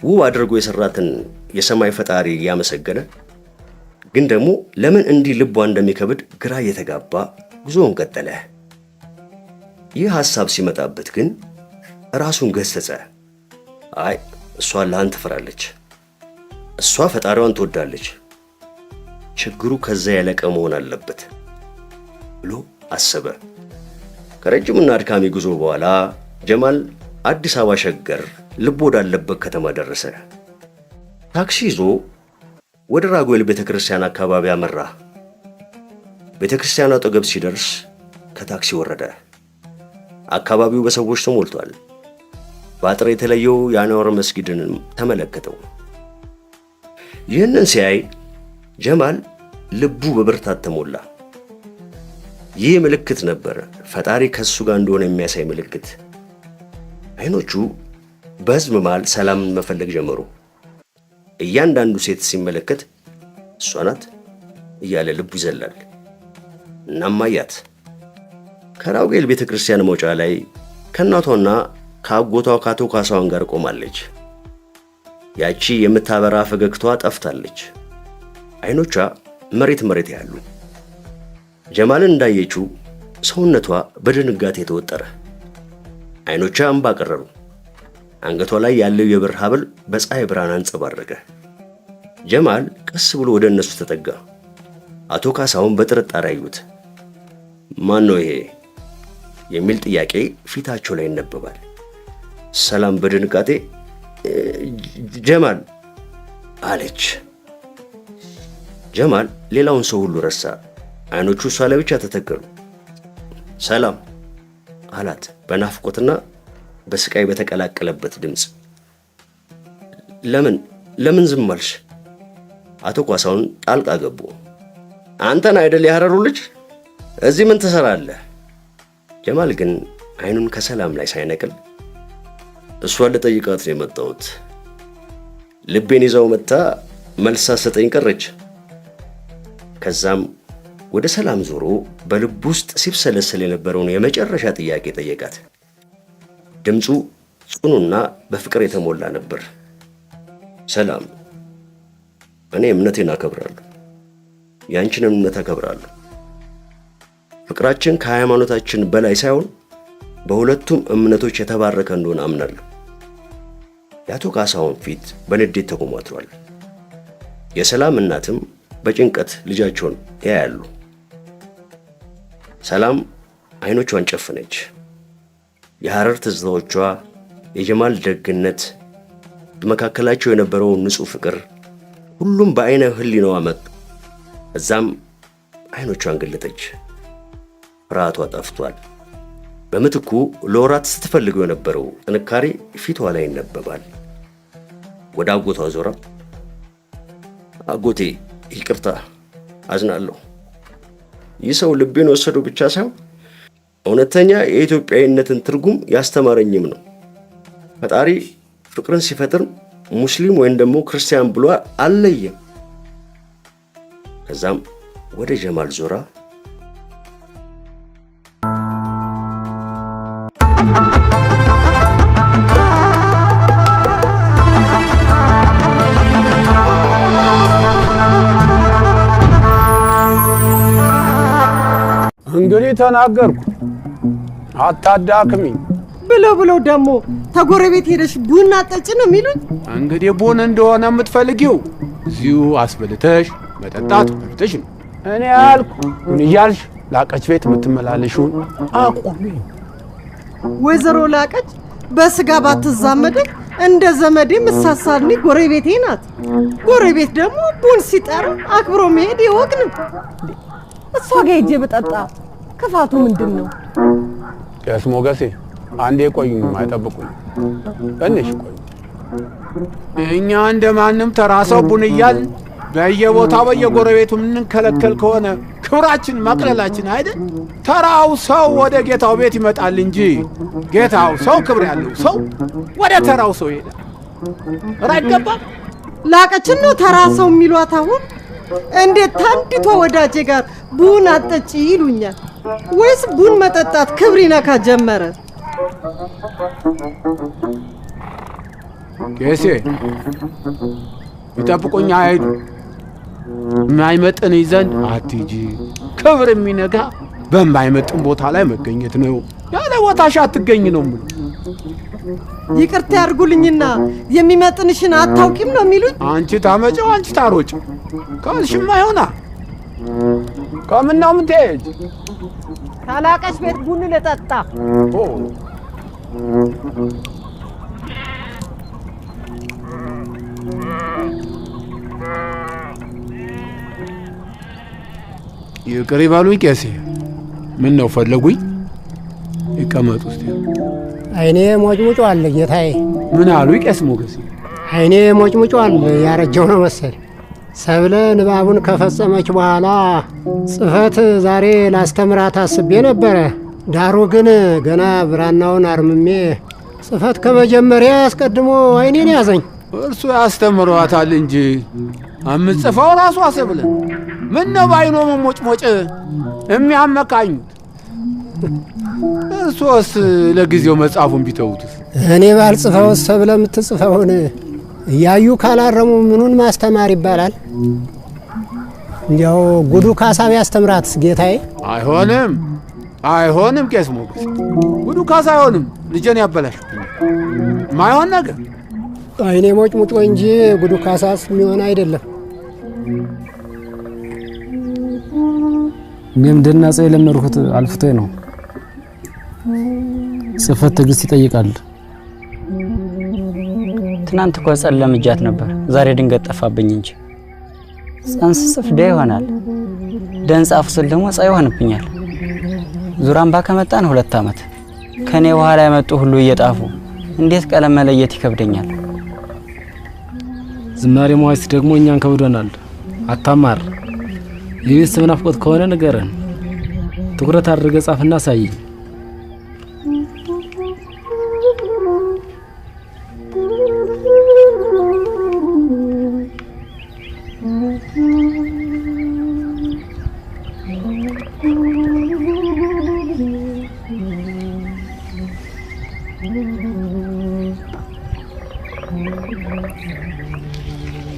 ውብ አድርጎ የሠራትን የሰማይ ፈጣሪ እያመሰገነ ግን ደግሞ ለምን እንዲህ ልቧ እንደሚከብድ ግራ እየተጋባ ጉዞውን ቀጠለ። ይህ ሐሳብ ሲመጣበት ግን ራሱን ገሰጸ። አይ፣ እሷ አላህን ትፈራለች፣ እሷ ፈጣሪዋን ትወዳለች፣ ችግሩ ከዛ የላቀ መሆን አለበት ብሎ አሰበ። ከረጅምና አድካሚ ጉዞ በኋላ ጀማል አዲስ አበባ ሸገር ልብ ወዳለበት ከተማ ደረሰ። ታክሲ ይዞ ወደ ራጉኤል ቤተ ክርስቲያን አካባቢ አመራ። ቤተ ክርስቲያኑ አጠገብ ሲደርስ ከታክሲ ወረደ። አካባቢው በሰዎች ተሞልቷል። በአጥር የተለየው የአንዋር መስጊድንም ተመለከተው። ይህንን ሲያይ ጀማል ልቡ በብርታት ተሞላ። ይህ ምልክት ነበር፣ ፈጣሪ ከእሱ ጋር እንደሆነ የሚያሳይ ምልክት። አይኖቹ በሕዝብ መሃል ሰላምን መፈለግ ጀመሩ። እያንዳንዱ ሴት ሲመለከት እሷ ናት እያለ ልቡ ይዘላል። እናም አያት። ከራጉኤል ቤተ ክርስቲያን መውጫ ላይ ከእናቷና ከአጎቷ ከአቶ ካሳሁን ጋር ቆማለች። ያቺ የምታበራ ፈገግታዋ ጠፍታለች። አይኖቿ መሬት መሬት ያሉ። ጀማልን እንዳየችው ሰውነቷ በድንጋጤ ተወጠረ። አይኖቿ እንባ ቀረሩ። አንገቷ ላይ ያለው የብር ሐብል በፀሐይ ብርሃን አንጸባረቀ። ጀማል ቀስ ብሎ ወደ እነሱ ተጠጋ። አቶ ካሳሁን በጥርጣሬ አዩት። "ማን ነው ይሄ?" የሚል ጥያቄ ፊታቸው ላይ ይነበባል። ሰላም በድንጋጤ "ጀማል" አለች። ጀማል ሌላውን ሰው ሁሉ ረሳ። አይኖቹ እሷ ላይ ብቻ ተተከሉ። "ሰላም" አላት በናፍቆትና በስቃይ በተቀላቀለበት ድምፅ። "ለምን ለምን ዝም አልሽ?" አቶ ካሳሁን ጣልቃ ገቡ። "አንተን አይደል የሐረሩ ልጅ? እዚህ ምን ትሰራለህ?" ጀማል ግን አይኑን ከሰላም ላይ ሳይነቅል "እሷን ልጠይቃት ነው የመጣሁት። ልቤን ይዛው መጥታ መልስ ሳትሰጠኝ ቀረች።" ከዛም ወደ ሰላም ዞሮ በልብ ውስጥ ሲብሰለሰል የነበረውን የመጨረሻ ጥያቄ ጠየቃት። ድምፁ ጽኑና በፍቅር የተሞላ ነበር። "ሰላም፣ እኔ እምነቴን አከብራለሁ፣ ያንቺንም እምነት አከብራለሁ። ፍቅራችን ከሃይማኖታችን በላይ ሳይሆን በሁለቱም እምነቶች የተባረከ እንደሆነ አምናለሁ።" የአቶ ካሳሁን ፊት በንዴት ተኮማትሯል። የሰላም እናትም በጭንቀት ልጃቸውን ያያሉ። ሰላም አይኖቿን ጨፍነች። የሐረር ትዝታዎቿ፣ የጀማል ደግነት፣ በመካከላቸው የነበረው ንጹሕ ፍቅር ሁሉም በዐይነ ሕሊናዋ መጡ። እዛም አይኖቿን ገለጠች። ፍርሃቷ ጠፍቷል። በምትኩ ለወራት ስትፈልገው የነበረው ጥንካሬ ፊቷ ላይ ይነበባል። ወደ አጎቷ ዞራ "አጎቴ፣ ይቅርታ፣ አዝናለሁ። ይህ ሰው ልቤን ወሰደው ብቻ ሳይሆን እውነተኛ የኢትዮጵያዊነትን ትርጉም ያስተማረኝም ነው። ፈጣሪ ፍቅርን ሲፈጥር ሙስሊም ወይም ደግሞ ክርስቲያን ብሎ አልለየም። ከዛም ወደ ጀማል ዞራ እንግዲህ ተናገርኩ፣ አታዳክሚኝ። ብለው ብለው ደግሞ ተጎረቤት ሄደሽ ቡና ጠጪ ነው የሚሉኝ። እንግዲህ ቡን እንደሆነ የምትፈልጊው እዚሁ አስበልተሽ መጠጣት መብትሽ ነው። እኔ ያልኩ ቡን እያልሽ ላቀች ቤት የምትመላለሽውን አቁሚ። ወይዘሮ ላቀች በስጋ ባትዛመድም እንደ ዘመዴ ምሳሳልኝ ጎረቤቴ ናት። ጎረቤት ደግሞ ቡን ሲጠራ አክብሮ መሄድ የወግ ነው። እሷ ጋ ሄጄ ብጠጣ ክፋቱ ምንድን ነው? ቄስ ሞገሴ አንዴ ቆዩኝ፣ አይጠብቁኝ፣ ትንሽ ቆዩ። እኛ እንደ ማንም ተራ ሰው ቡን እያልን በየቦታው በየጎረቤቱ የምንከለከል ከሆነ ክብራችን ማቅለላችን አይደል? ተራው ሰው ወደ ጌታው ቤት ይመጣል እንጂ ጌታው ሰው ክብር ያለው ሰው ወደ ተራው ሰው ይሄዳል። ኧረ አይገባም። ላቀችን ነው ተራ ሰው የሚሏት አሁን? እንዴት ታንዲቷ ወዳጄ ጋር ቡን አጠጪ ይሉኛል? ወይስ ቡን መጠጣት ክብር ይነካ ጀመረ? ቄሴ ይጠብቁኝ አይሄዱ። የማይመጥን ይዘን አትሂጂ። ክብር የሚነካ በማይመጥን ቦታ ላይ መገኘት ነው። ያለ ቦታሽ አትገኝ ነው የምለው። ይቅርታ ያድርጉልኝና የሚመጥንሽን አታውቂም ነው የሚሉኝ? አንቺ ታመጪው አንቺ ታሮጪው ካልሽማ ይሆና ከምነው የምትሄጂ? ካላቀች ቤት ቡን ልጠጣ። ይቅር ይበሉኝ ቄሴ። ምን ነው ፈለጉኝ? ይቀመጡ እስቲ። አይኔ ሞጭሙጯል ጌታዬ። ምን አሉ ቄስ ሞገሴ? አይኔ ሞጭሙጯል፣ ያረጀው ነው መሰል። ሰብለ ንባቡን ከፈጸመች በኋላ ጽፈት ዛሬ ላስተምራት አስቤ ነበረ። ዳሩ ግን ገና ብራናውን አርምሜ ጽፈት ከመጀመሪያ አስቀድሞ አይኔን ያዘኝ። እርሱ ያስተምሯታል እንጂ የምትጽፈው ራሷ ሰብለ። ምን ነው ባይኖ መሞጭሞጭ የሚያመካኙት? እርሶስ ለጊዜው መጽሐፉን ቢተውትስ? እኔ ባልጽፈውስ ሰብለ የምትጽፈውን እያዩ ካላረሙ ምኑን ማስተማር ይባላል? እንዲያው ጉዱ ካሳ ቢያስተምራትስ ጌታዬ? አይሆንም፣ አይሆንም ቄስ ሞገስ፣ ጉዱ ካሳ አይሆንም። ልጄን ያበላሽብኛል። ማይሆን ነገር። አይኔ ሞጭሙጮ እንጂ ጉዱ ካሳስ የሚሆን አይደለም። እኔም ደናጸ የለመድኩት አልፍቶኝ ነው። ጽፈት ትዕግስት ይጠይቃል። ትናንት እኮ ጸን ለምጃት ነበር፣ ዛሬ ድንገት ጠፋብኝ እንጂ። ጸን ስጽፍ ደ ይሆናል፣ ደን ጻፍ ስል ደግሞ ጸ ይሆንብኛል። ዙራምባ ከመጣን 2 ዓመት ከኔ በኋላ የመጡ ሁሉ እየጣፉ እንዴት ቀለም መለየት ይከብደኛል። ዝማሬ መዋሥዕት ደግሞ እኛን ከብዶናል። አታማር። የቤተሰብ ናፍቆት ከሆነ ንገረን። ትኩረት አድርገህ ጻፍና አሳየኝ።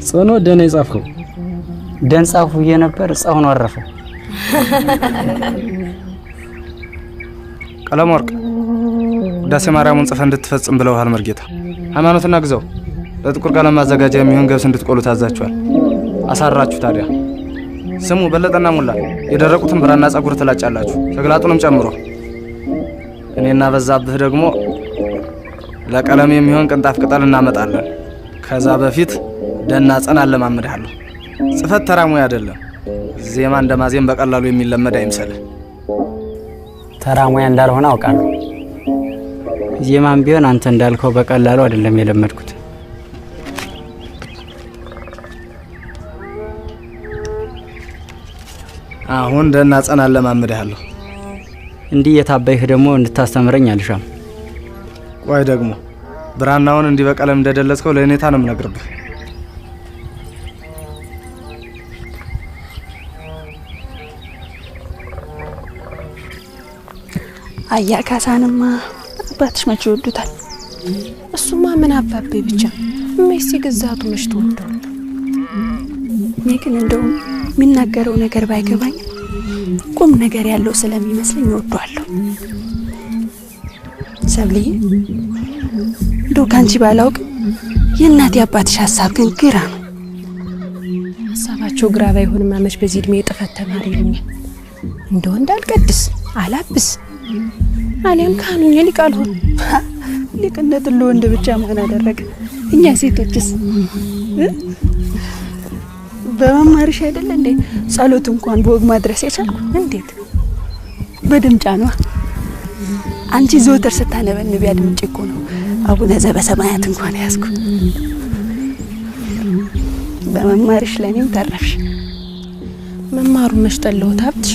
ጽኖ ደን የጻፍከው? ደን ጻፉ ብዬ ነበር፣ ጸሆን አረፈው። ቀለም ወርቅ ውዳሴ ማርያሙን ጽፈህ እንድትፈጽም ብለውሃል መርጌታ። ሃይማኖትና ግዘው ለጥቁር ቀለም ማዘጋጃ የሚሆን ገብስ እንድትቆሉ ታዛችኋል። አሳራችሁ ታዲያ። ስሙ በለጠና ሙላ፣ የደረቁትን ብራና ጸጉር ትላጫላችሁ፣ ተግላጡንም ጨምሮ። እኔና በዛብህ ደግሞ ለቀለም የሚሆን ቅንጣፍ ቅጠል እናመጣለን። ከዛ በፊት ደና ጸና አለማምድሃለሁ። ጽፈት ተራ ሙያ አይደለም። ዜማ እንደማዜም በቀላሉ የሚለመድ አይምሰልህ። ተራ ሙያ እንዳልሆነ አውቃለሁ። ዜማም ቢሆን አንተ እንዳልከው በቀላሉ አይደለም የለመድኩት። አሁን ደና ጸና አለማምድሃለሁ። እንዲህ የታበይህ ደግሞ እንድታስተምረኝ አልሻም። ቆይ ደግሞ ብራናውን እንዲህ በቀለም እንደደለዝከው ለእኔታ ነው የምነግርብህ። አያ ካሳንማ አባትሽ መቼ ይወዱታል? እሱማ ምን አባቤ ብቻ እሜስ የገዛቱ መች ትወደው። እኔ ግን እንደውም የሚናገረው ነገር ባይገባኝ ቁም ነገር ያለው ስለሚመስለኝ እወደዋለሁ። ሰብልዬ እንደው ካንቺ ባላውቅ የእናቴ አባትሽ ሀሳብ ግን ግራ ነው። ሀሳባቸው ግራ ባይሆንማ መች በዚህ እድሜ ጥፈት ተማሪ ይሉኛል። እንደው እንዳልቀድስ አላብስ አሊያም ካህኑኛ ሊቅ አልሆን። ሊቅነትን ለወንድ ብቻ ማን አደረገ? እኛ ሴቶችስ በመማርሽ አይደለ እንዴ ጸሎት እንኳን በወግ ማድረስ የቻልኩ? እንዴት በድምጫ ነዋ። አንቺ ዘወትር ስታነበንቢ አድምጬ እኮ ነው አቡነ ዘበሰማያት እንኳን ያዝኩ። በመማርሽ ለኔም ተረፍሽ። መማሩን መች ጠላሁት ሀብትሽ?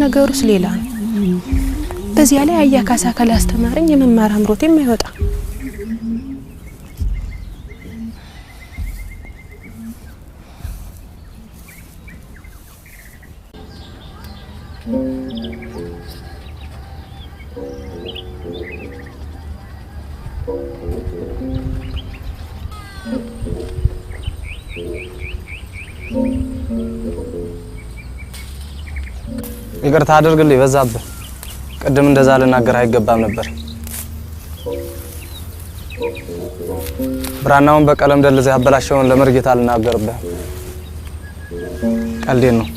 ነገሩስ ሌላ ነው። በዚያ ላይ አያ ካሳ ካላስተማረኝ የመማር አምሮቴም አይወጣ። ይቅርታ አድርግልኝ በዛብህ። ቅድም እንደዛ ልናገር አይገባም ነበር። ብራናውን በቀለም ደልዘህ ያበላሸውን ለመርጌታ አልናገርብህም። ቀልዴን ነው።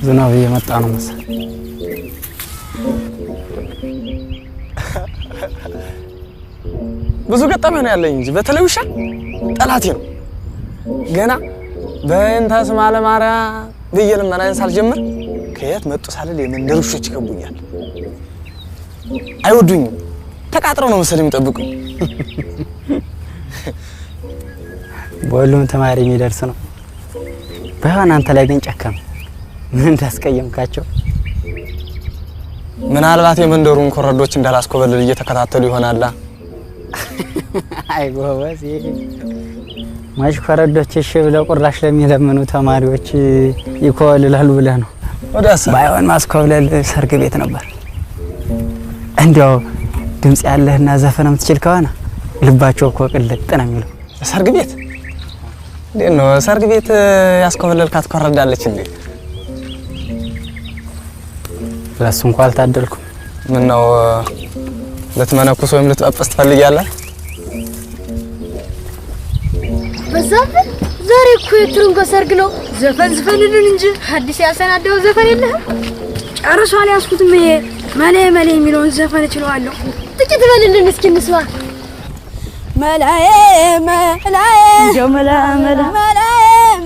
ዝናብ እየመጣ ነው መሰለኝ። ብዙ ገጠመኝ ነው ያለኝ እንጂ በተለይ ውሻ ጠላቴ ነው። ገና በእንተ ስማ ለማርያም ብዬ ልመናዬን ሳልጀምር ከየት መጡ ሳልል የመንደር ውሾች ይከቡኛል። አይወዱኝም። ተቃጥረው ነው መሰለኝ የሚጠብቁኝ። በሁሉም ተማሪ የሚደርስ ነው። ባይሆን አንተ ላይ ግን ጨከም። ምን እንዳስቀየምካቸው? ምናልባት የመንደሩን ኮረዶች እንዳላስኮበልል እየተከታተሉ ይሆናላ። አይ ጎበዝ፣ መች ኮረዶች እሺ ብለው ቁራሽ ለሚለምኑ ተማሪዎች ይኮበልላሉ ብለህ ነው? ወዲያስ ባይሆን ማስኮብለል ሰርግ ቤት ነበር። እንዲያው ድምጽ ያለህና ዘፈን የምትችል ከሆነ ልባቸው እኮ ቅልጥ ነው የሚለው። ሰርግ ቤት እንዴት ነው? ሰርግ ቤት ያስኮበለልካት ኮረዳለች እንዴ? ለሱ እንኳን አልታደልኩም። ምነው ልትመነኩስ ወይም ልትጳጳስ ትፈልጊያለህ? በዛብህ ዛሬ እኮ የትርንጎ ሰርግ ነው። ዘፈን ዝፈንልን እንጂ አዲስ ያሰናዳው ዘፈን የለህም? ጨርሶ አልያዝኩትም። ይሄ መሌ መሌ የሚለውን ዘፈን እችለዋለሁ። ጥቂት በልልን እስኪ እንስማ። መላዬ መላዬ እንዲያው መላ መላ መላዬ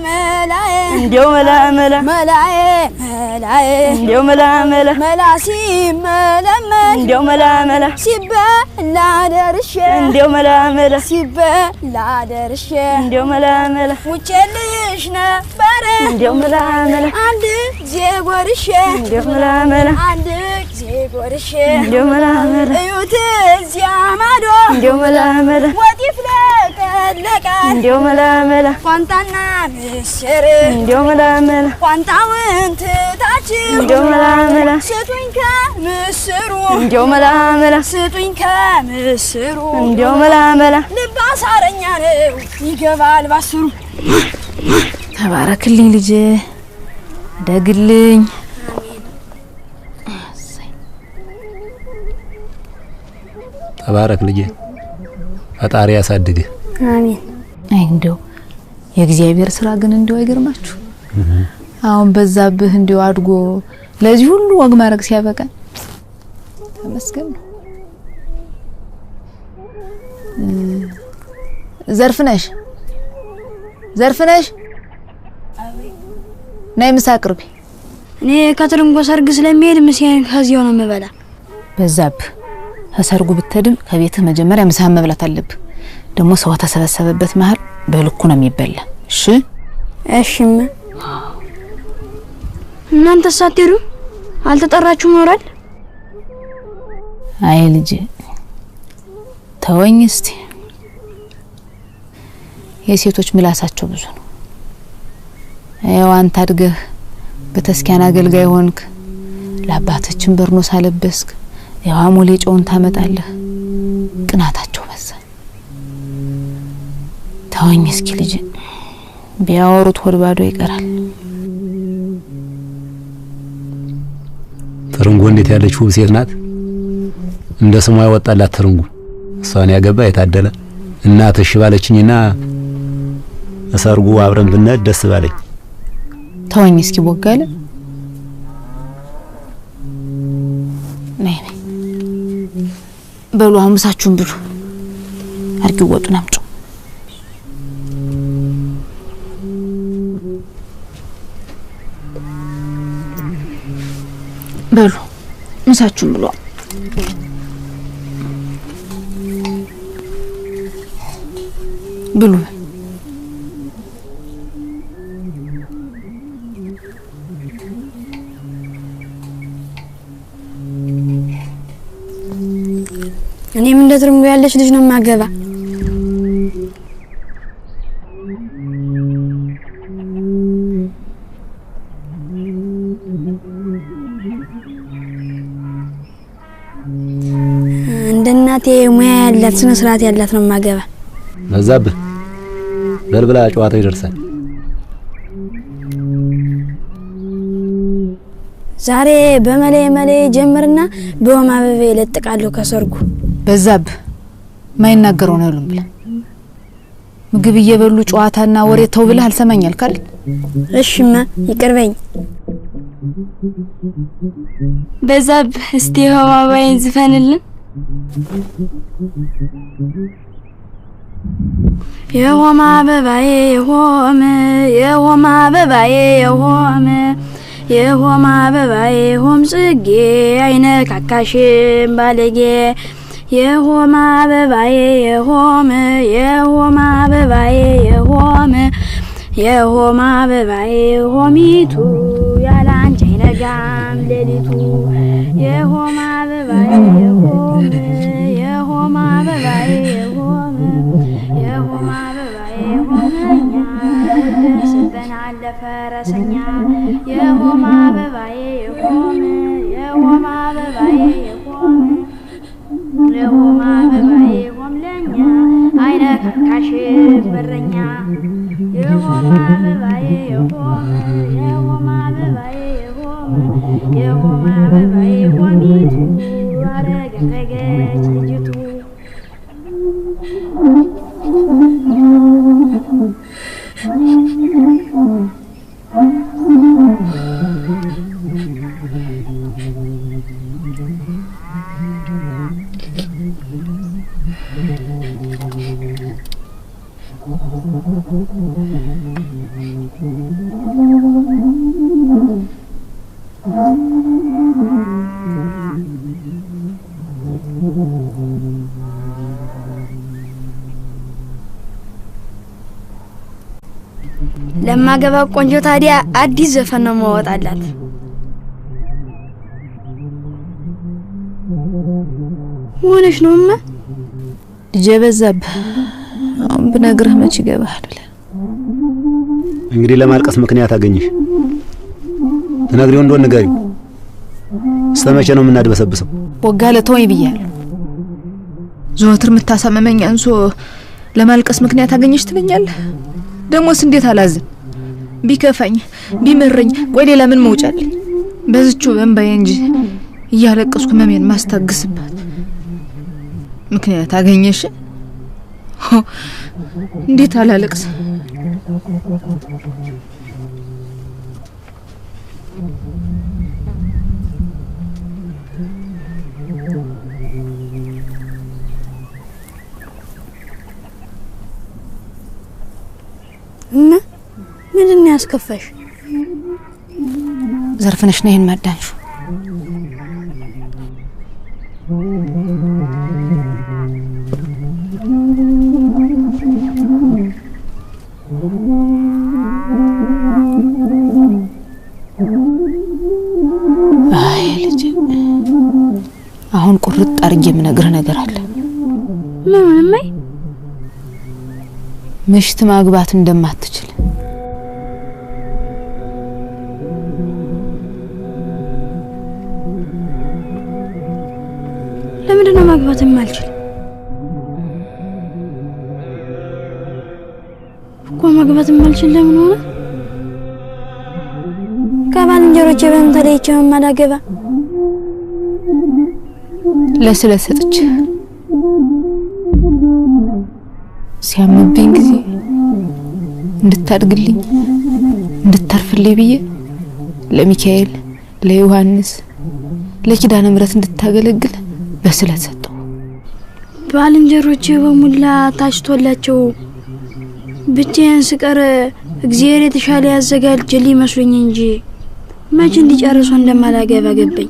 መላዬ እንዲያው መላ መላ መላዬ መላዬ እንዲያው መላ መላ መላ ሲመለመል እንዲያው መላ መላ ሲበላ ደርሼ እንዲያው መላ መላ ሲበላ ደርሼ እንዲያው መላ መላ ሙቼልሽ ነበረ እንዲያው መላ መላ አንድ ጊዜ ጎርሼ እንዲያው መላ መላ አንድ ጊዜ ጎርሼ እንዲያው መላ መላ እዩት እዚያ ማዶ እንዲያው መላ መላ ወጥ ይፍለቀለቃል እንዲያው መላ መላ ቋንጣና ምስር እንዲያው መላ መላ ቋንጣውን ትታችሁ እንዲያው መላ መላ ስጡኝ ከምስሩ እንዲያው መላ መላ ስጡኝ ከምስሩ እንዲያው መላ መላ ልብ አሳረኛ ነው ይገባል ባስሩ። ተባረክልኝ ልጄ፣ ደግልኝ። ተባረክ ልጄ፣ ፈጣሪ ያሳድግህ። አሜን። አይ እንደው የእግዚአብሔር ስራ ግን እንደው አይገርማችሁ? አሁን በዛብህ እንደው አድጎ ለዚህ ሁሉ ወግ ማድረግ ሲያበቃ ተመስገን ነው። ዘርፍነሽ ዘርፍነሽ፣ ነይ ምሳ አቅርቢ። እኔ ከትርንጎ ሰርግ ስለሚሄድ ምሳዬን ከዚያው ነው የምበላ። በዛብህ ከሰርጉ ብትሄድም ከቤትህ መጀመሪያ ምሳህን መብላት አለብህ። ደግሞ ሰው ተሰበሰበበት መሀል በልኩ ነው የሚበላ። እሺ? እሺም። እናንተስ አትሄዱም? አልተጠራችሁም ኖሯል? አይ ልጄ ተወኝ እስቲ። የሴቶች ምላሳቸው ብዙ ነው። ያው አንተ አድገህ በተስኪያን አገልጋይ ሆንክ፣ ለአባቶችም በርኖስ አለበስክ፣ ያው አሞሌ ጨውን ታመጣለህ። ቅናታቸው በዛ። ተወኝ እስኪ ልጅ፣ ቢያወሩት ሆድ ባዶ ይቀራል። ትርንጎ እንዴት ያለች ውብ ሴት ናት! እንደ ስሟ ያወጣላት ትርንጎ። እሷን ያገባ የታደለ። እናት እሺ ባለችኝና ሰርጉ አብረን ብንሄድ ደስ ባለኝ። ተወኝ እስኪ ቦጋለ። ነይ ነይ፣ በሉ አሁን ምሳችሁን ብሉ። አርጊው ወጡን አምጪው። በሉ ምሳችሁን ብሉ። ብሉ። እኔም እንደ ትርንጎ ያለች ልጅ ነው የማገባ። እንደ እናቴ ሙያ ያላት ስነ ስርዓት ያላት ነው የማገባ። በዛብህ በልብላ፣ ጨዋታው ይደርሳል። ዛሬ በመሌ መሌ ጀምርና በወማ አበቤ እለጥቃለሁ ከሰርጉ። በዛብህ ማይናገረው ነው ያሉን ብለህ ምግብ እየበሉ ጨዋታና ወሬ ተው ብለህ አልሰማኝ አልክ አይደል? እሺማ ይቅርበኝ። በዛብህ እስቲ የሆማ አበባዬን ዝፈንልን። የሆማ አበባዬ የሆም የሆማ አበባዬ የሆም የሆማ አበባዬ ሆም ጽጌ አይነካካሽም ባለጌ የሆማ አበባዬ የሆም የሆማ አበባዬ የሆም የሆማ አበባዬ ሆሚቱ ያላንቺ አይነጋም ሌሊቱ የሆማ አበባዬ የሆም የሆማ አበባዬ የሆም የሆማ አበባዬ ሆመኛ ወደስበናል ለፈረሰኛ የሆማ አበባዬ የሆም የሆማ አበባዬ የሆም የሆማ አበባዬ ሆም ለኛ አይነካካሽም በረኛ የሆማ አበባዬ የሆም የሆማ አበባዬ የሆም የሆማ አበባዬ ሆሚቱ አረገረገች ልጅቱ። ለማገባ ቆንጆ ታዲያ አዲስ ዘፈን ነው ማወጣላት። ሆነሽ ነውማ ልጄ በዛብህ፣ አሁን ብነግርህ መች ይገባሃል ብለህ እንግዲህ ለማልቀስ ምክንያት አገኘሽ። ትነግሪው እንደሆነ ንገሪው። እስከ መቼ ነው የምናድበሰብሰው? ቦጋለ ተወኝ ብያለሁ። ዘወትር የምታሳመመኝ አንሶ ለማልቀስ ምክንያት አገኘሽ ትለኛለህ? ደሞስ እንዴት አላዝን? ቢከፋኝ ቢመረኝ ቆይ ሌላ ምን መውጫ አለኝ? በዝቹ በእምባዬ እንጂ እያለቀስኩ ህመሜን ማስታግስባት ምክንያት አገኘሽ? እንዴት አላለቅስ? እና ምንድን ነው ያስከፋሽ? ዘርፍነሽ ነው ይሄን ማዳንሹ። አይ ልጄ፣ አሁን ቁርጥ አድርጌ የምነግርህ ነገር አለ። ምኑን እማይ? ምሽት ማግባት እንደማትችል ለምንድን ነው ማግባት የማልችል? እኮ ማግባት የማልችል ለምን ሆነ? ከባልንጀሮቼ በምን ተለይቼ የማላገባ? ለስለት ሰጥቼ ሲያምብኝ ጊዜ እንድታድግልኝ እንድታርፍልኝ ብዬ ለሚካኤል ለዮሐንስ ለኪዳነ ምሕረት እንድታገለግል በስለት ሰጠው። ባልንጀሮቼ በሙላ ታጭቶላቸው ብቻዬን ስቀር እግዚአብሔር የተሻለ ያዘጋጀልኝ መስሎኝ እንጂ መቼ እንዲጨርሱ እንደማላገባ ገባኝ።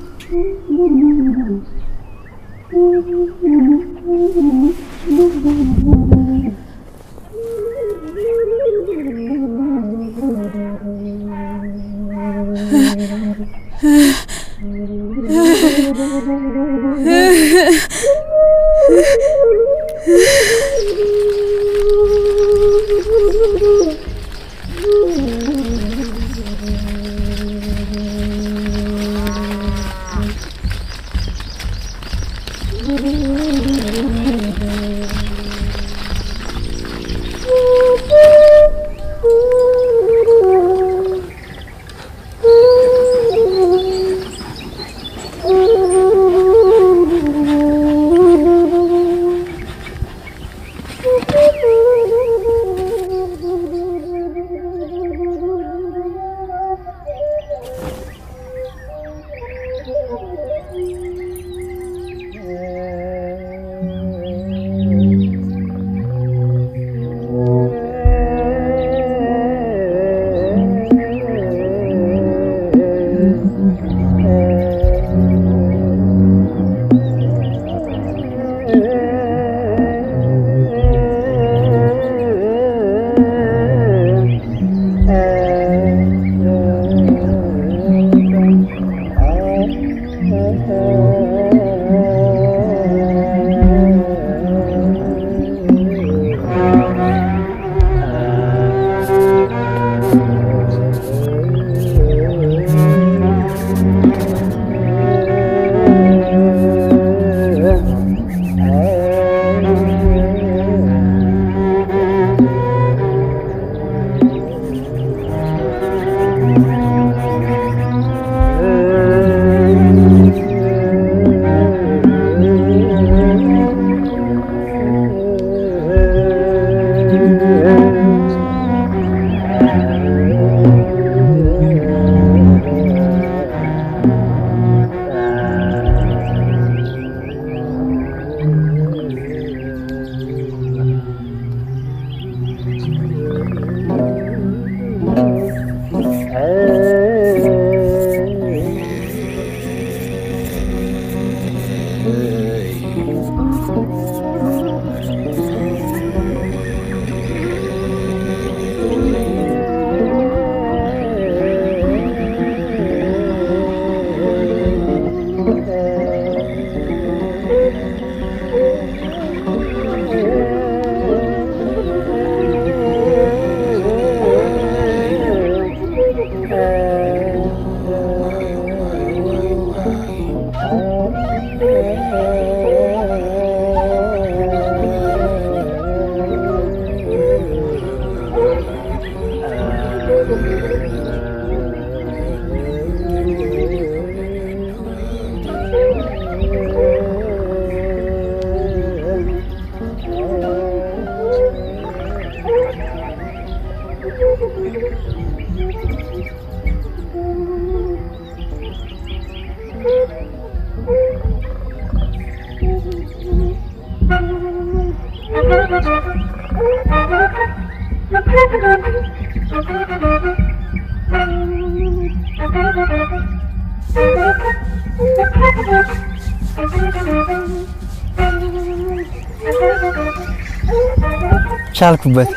ቻልኩበት።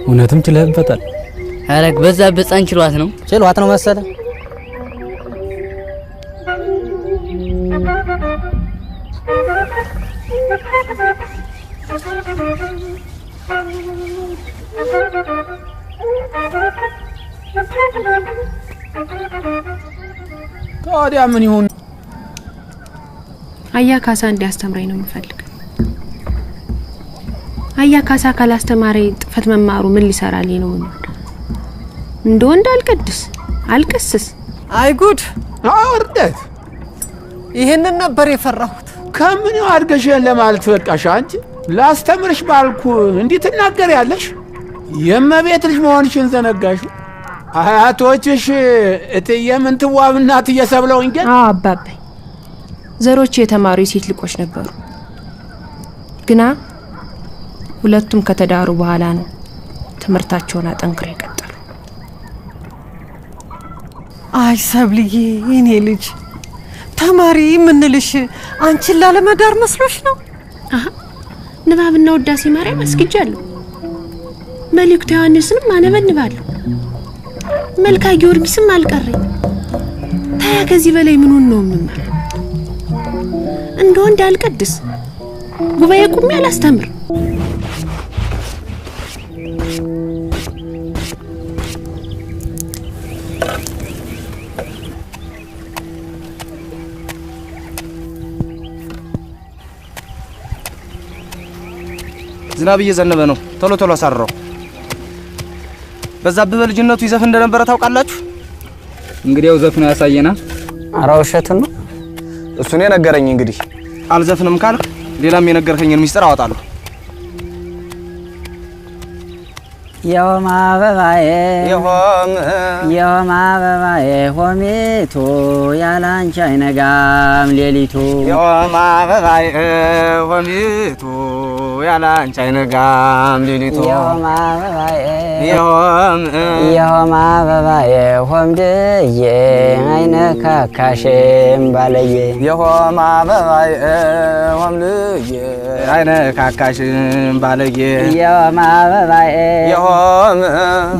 እውነትም ችለህበታል። አረግ በዛብህ ሕፃን ችሏት ነው ችሏት ነው መሰለ። ታዲያ ምን ይሁን? አያ ካሳ እንዲያስተምረኝ ነው የምፈልግ። አያ ካሳ ካላስተማረኝ ጥፈት መማሩ ምን ሊሰራልኝ ነው? እንደ ወንድ አልቀድስ አልቀስስ። አይ ጉድ! አውርደት! ይህንን ነበር የፈራሁት። ከምን አድገሽ ለማለት በቃሽ አንቺ? ላስተምርሽ ባልኩ እንዲህ ትናገሪያለሽ? የእመቤት ልጅ መሆንሽን ዘነጋሽ። አያቶችሽ እትዬ ምንትዋብና እትዬ ሰብለ ወንጌል? አዎ አባባይ፣ ዘሮች የተማሩ የሴት ልቆች ነበሩ። ግና ሁለቱም ከተዳሩ በኋላ ነው ትምህርታቸውን አጠንክረው የቀጠሉ። አይ ሰብልዬ፣ የኔ ልጅ ተማሪ ምንልሽ አንቺን ላለመዳር መስሎሽ ነው? አሃ፣ ንባብና ውዳሴ ማርያም አስግጃለሁ። መልእክተ ዮሐንስንም አነበንባለሁ። መልካ ጊዮርጊስም አልቀረኝ። ታያ ከዚህ በላይ ምኑን ነው የምማር? እንደ ወንድ አልቀድስ፣ ጉባኤ ቁሜ አላስተምር። ዝናብ እየዘነበ ነው። ቶሎ ቶሎ አሳርረው። በዛብህ በልጅነቱ ይዘፍን እንደነበረ ታውቃላችሁ? እንግዲያው ዘፍኖ ያሳየና። ኧረ ውሸቱን ነው። እሱን የነገረኝ። እንግዲህ አልዘፍንም ካልክ ሌላም የነገርከኝን ሚስጥር አወጣለሁ። የሆም አበባዬ የሆም አበባዬ ሆሜቱ ያላንቺ አይነጋም ሌሊቱ። የሆም አበባዬ ሆሜቱ ያላንቺ አይነጋም ሌሊቱ። የሆም አበባዬ የሆም አበባዬ ሆምድዬ አይነካካሽም ባለዬ። የሆም አበባዬ ሆምድዬ አይነካካሽም ባለዬ። የሆም አበባዬ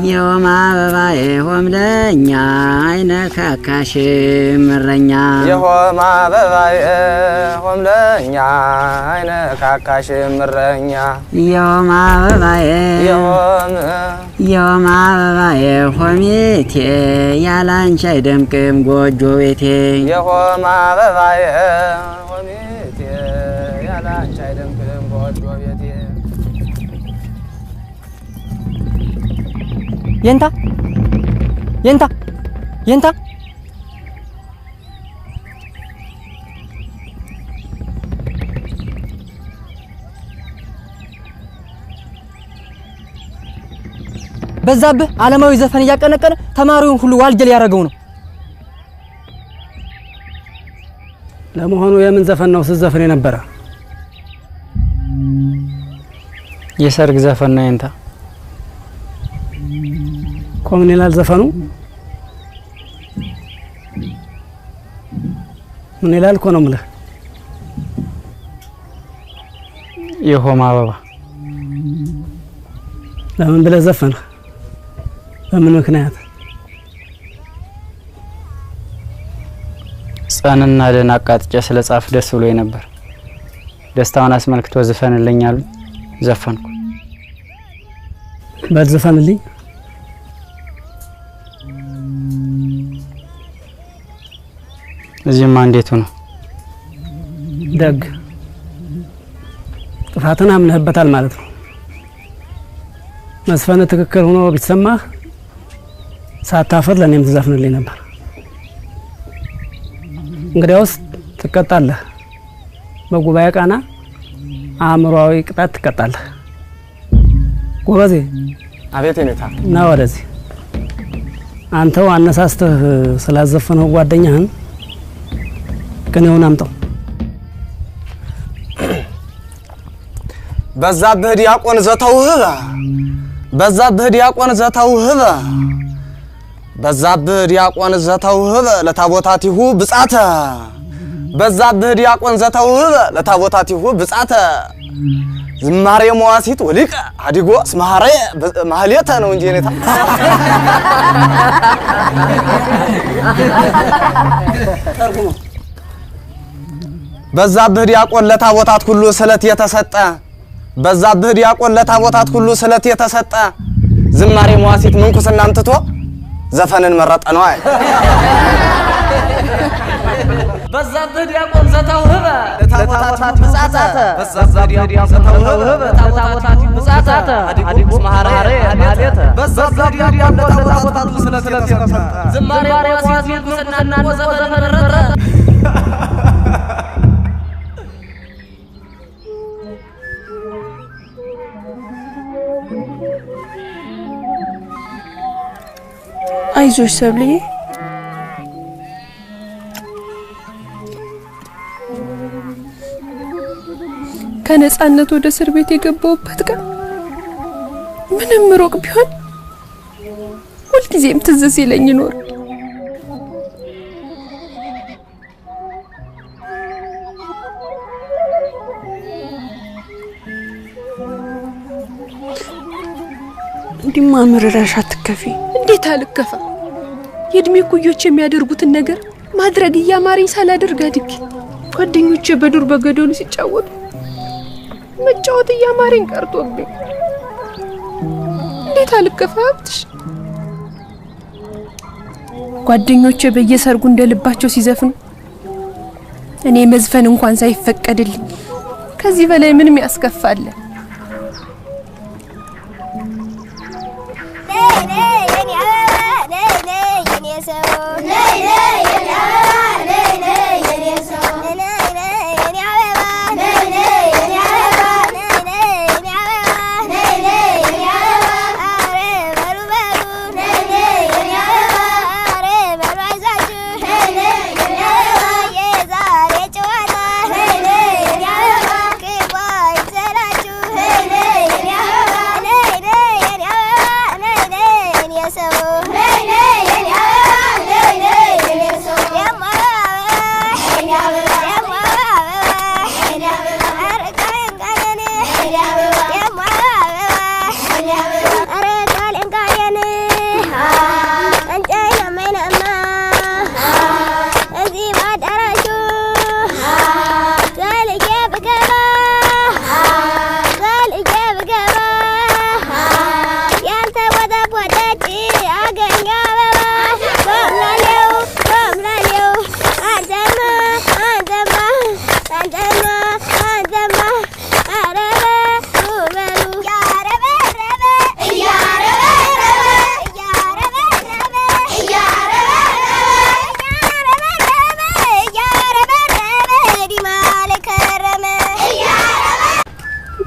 የሆም አበባዬ ሆም ለኛ አይነካካሽም እረኛ። የሆም አበባዬ ሆም ለኛ አይነካካሽም እረኛ። የሆም አበባዬ የሆም አበባዬ ሆሜቴ ያላንቺ አይደምቅም ጎጆ ቤቴ። የሆም አበባዬ ሆሜቴ ያላንቺ አይደምቅም ጎጆ ቤቴ። የንታ የንታ የንታ በዛብህ ዓለማዊ ዘፈን እያቀነቀነ ተማሪውን ሁሉ ዋልጌ ሊያደርገው ነው። ለመሆኑ የምን ዘፈን ነው ስትዘፍን የነበረ? የሰርግ ዘፈን ነው የንታ። እኮ ምን ይላል ዘፈኑ? ምን ይላል እኮ ነው የምልህ። የሆም አበባ። ለምን ብለህ ዘፈንህ? በምን ምክንያት? ጸንና ደን አቃጥጬ ስለጻፍ ደስ ብሎኝ ነበር። ደስታውን አስመልክቶ ዝፈንልኝ አሉኝ። ዘፈንኩ። በል ዝፈንልኝ። እዚህማ እንዴቱ ነው? ደግ ጥፋትን አምነህበታል ማለት ነው። መስፈን ትክክል ሆኖ ቢሰማህ ሳታፍር ለእኔም ትዘፍንልኝ ነበር። እንግዲያውስ ትቀጣለህ። በጉባኤ ቃና አእምሮአዊ ቅጣት ትቀጣለህ። ጎበዜ። አቤት የኔታ። ና ወደዚህ። አንተው አነሳስተህ ስላዘፈነው ጓደኛህን ቅኔውን አምጣው። በዛብህ ዲያቆን ዘተውህበ፣ በዛብህ ዲያቆን ዘተውህበ፣ በዛብህ ዲያቆን ዘተውህበ ለታቦታቲሁ ብጻተ፣ በዛብህ ዲያቆን ዘተውህበ ለታቦታቲሁ ብጻተ፣ ዝማሬ መዋሲት ወሊቀ አዲጎ ስማሬ ማህሌተ ነው እንጂ የኔታ። በዛብህ ዲያቆን ለታቦታት ሁሉ ስለት የተሰጠ፣ በዛብህ ዲያቆን ለታቦታት ሁሉ ስለት የተሰጠ፣ ዝማሬ መዋሲት ምንኩስናን ትቶ ዘፈንን መረጠ ነው። አይ በዛብህ ዲያቆን ዘተውህበ ለታቦታት ምጻተ፣ በዛብህ ዲያቆን ዘተውህበ ለታቦታት ምጻተ፣ አዲጉ መሐረ ማለተ፣ በዛብህ ዲያቆን ለታቦታት ሁሉ ስለት የተሰጠ፣ ዝማሬ መዋሲት ምንኩስናን ዘፈንን መረጠ። አይዞሽ ሰብልዬ፣ ከነጻነት ወደ እስር ቤት የገባሁበት ቀን ምንም ሩቅ ቢሆን ሁልጊዜም ትዝ ሲለኝ ይኖር። እንዲማ ምርረሽ አትከፊ። እንዴት አልከፋ? የእድሜ ኩዮች የሚያደርጉትን ነገር ማድረግ እያማረኝ ሳላደርግ አድጌ፣ ጓደኞቼ በዱር በገደሉ ሲጫወቱ መጫወት እያማረኝ ቀርቶብኝ እንዴት አልከፋ ሀብትሽ? ጓደኞቼ በየሰርጉ እንደልባቸው ሲዘፍኑ እኔ መዝፈን እንኳን ሳይፈቀድልኝ፣ ከዚህ በላይ ምንም ያስከፋል?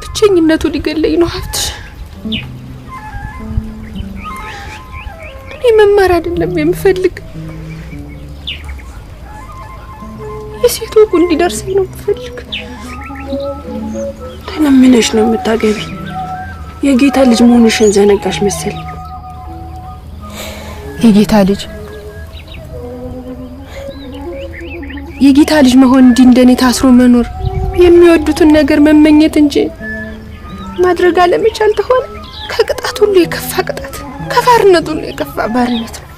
ብቸኝነቱ ሊገለኝ ነው ሀብትሽ። እኔ መማር አይደለም የምፈልግ፣ የሴት ወጉ እንዲደርሰኝ ነው የምፈልግ። ተለምነሽ ነው የምታገቢ። የጌታ ልጅ መሆንሽን ዘነጋሽ መሰል። የጌታ ልጅ፣ የጌታ ልጅ መሆን እንዲህ እንደኔ ታስሮ መኖር፣ የሚወዱትን ነገር መመኘት እንጂ ማድረግ አለመቻል ተሆነ ከቅጣት ሁሉ የከፋ ቅጣት፣ ከባርነት ሁሉ የከፋ ባርነት ነው።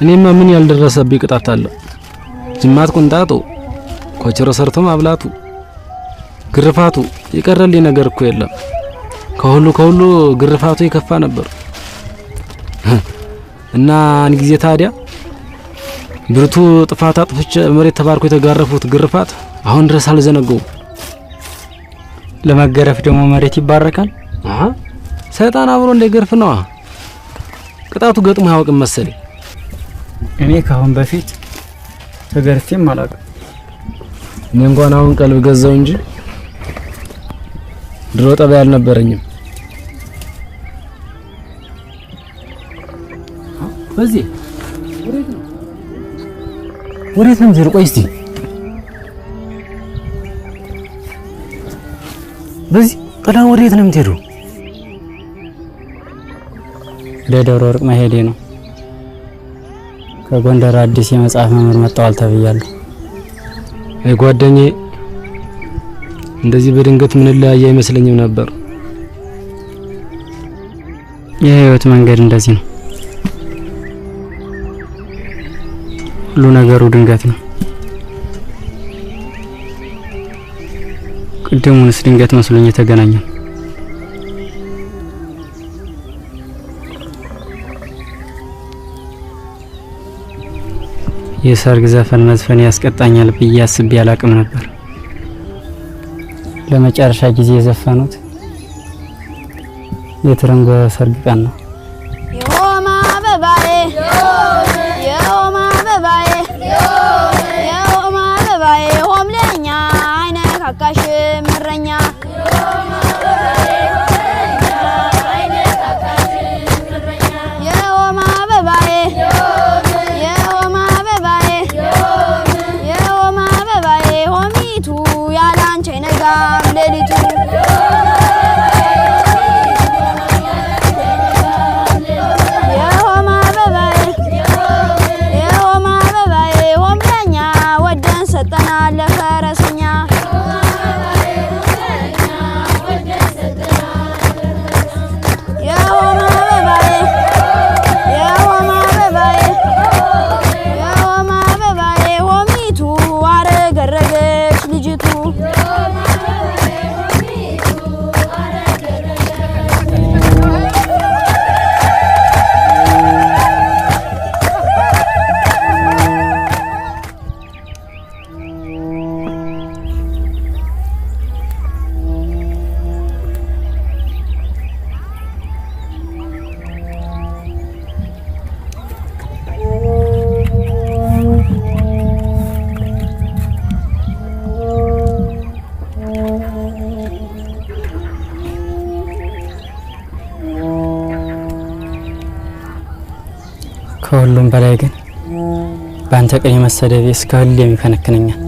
እኔማ ምን ያልደረሰብኝ ቅጣት አለ? ጅማት ቁንጣጡ፣ ኮቸሮ ሰርቶ ማብላቱ፣ ግርፋቱ፣ የቀረልኝ ነገር እኮ የለም። ከሁሉ ከሁሉ ግርፋቱ የከፋ ነበር። እና አንድ ጊዜ ታዲያ ብርቱ ጥፋት አጥፍቼ መሬት ተባርኮ የተጋረፉት ግርፋት አሁን ድረስ አልዘነገውም። ለመገረፍ ደግሞ መሬት ይባረካል? አሃ፣ ሰይጣን አብሮ እንደገርፍ ነዋ። ቅጣቱ ገጥሞ አያውቅም መሰለኝ። እኔ ካሁን በፊት ተገርፌም አላውቅም። እኔ እንኳን አሁን ቀልብ ገዛው እንጂ ድሮ ጠባይ አልነበረኝም። በዚህ ወዴት ነው የምትሄደው? ቆይ እስቲ በዚህ ጥላሁን ወዴት ነው የምትሄደው? ወደ ደብረ ወርቅ መሄዴ ነው። ከጎንደር አዲስ የመጽሐፍ መምህር መጥተዋል ተብያለሁ። አይ ጓደኛዬ፣ እንደዚህ በድንገት ምንለያይ አይመስለኝም ነበር። የህይወት መንገድ እንደዚህ ነው። ሁሉ ነገሩ ድንገት ነው። ቅድሙንስ ድንገት መስሎኝ የተገናኘን። የሰርግ ዘፈን መዝፈን ያስቀጣኛል ብዬ አስቤ አላቅም ነበር። ለመጨረሻ ጊዜ የዘፈኑት የትርንጎ ሰርግ ቀን ነው። የሆማ አበባዬ የሆማ አበባዬ የሆማ አበባዬ ሆም ለኛ አይነካካሽም እረኛ። የሆማ አበባዬ የሆማ አበባዬ የሆማ አበባዬ ሆሚቱ ያላንቺ አይነጋም ሌሊቱ። የሆማ አበባዬ የሆማ አበባዬ ሆም ለኛ ወደን ሰጠናል ለፈረሰኛ። የሆማ አበባዬ የሆማ አበባዬ የሆማ አበባዬ ሆሚቱ አረገረገች ልጅቱ። ከሁሉም በላይ ግን በአንተ ቅኔ መሰደቤ እስከ ህሌም ይከነክነኛል።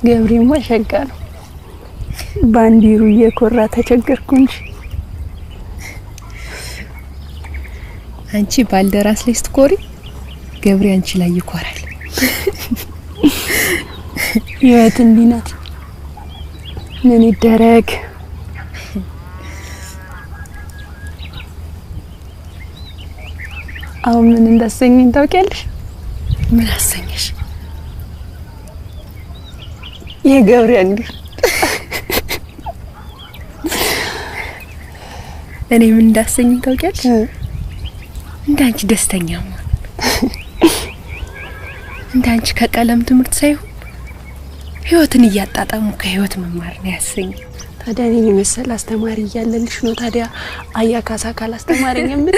ገብሬማ ሸጋ ነው። ባንዲሩ እየኮራ ተቸገርኩ እንጂ። አንቺ ባልደራስ ላይ ስትኮሪ ገብሬ አንቺ ላይ ይኮራል። ህይወት እንዲህ ናት። ምን ይደረግ? አሁን ምን እንዳሰኘኝ ታውቂያለሽ? ምን አሰኘሽ? የገብሬ አንዲር። እኔ ምን እንዳሰኘኝ ታውቂያለሽ? እንዳንቺ ደስተኛ መሆን፣ እንዳንቺ ከቀለም ትምህርት ሳይሆን ህይወትን እያጣጣሙ ከህይወት መማር ነው ያሰኘኝ። ታዲያ እኔን የመሰለ አስተማሪ እያለልሽ ነው ታዲያ አያ ካሳ ካላስተማረኝ የምል?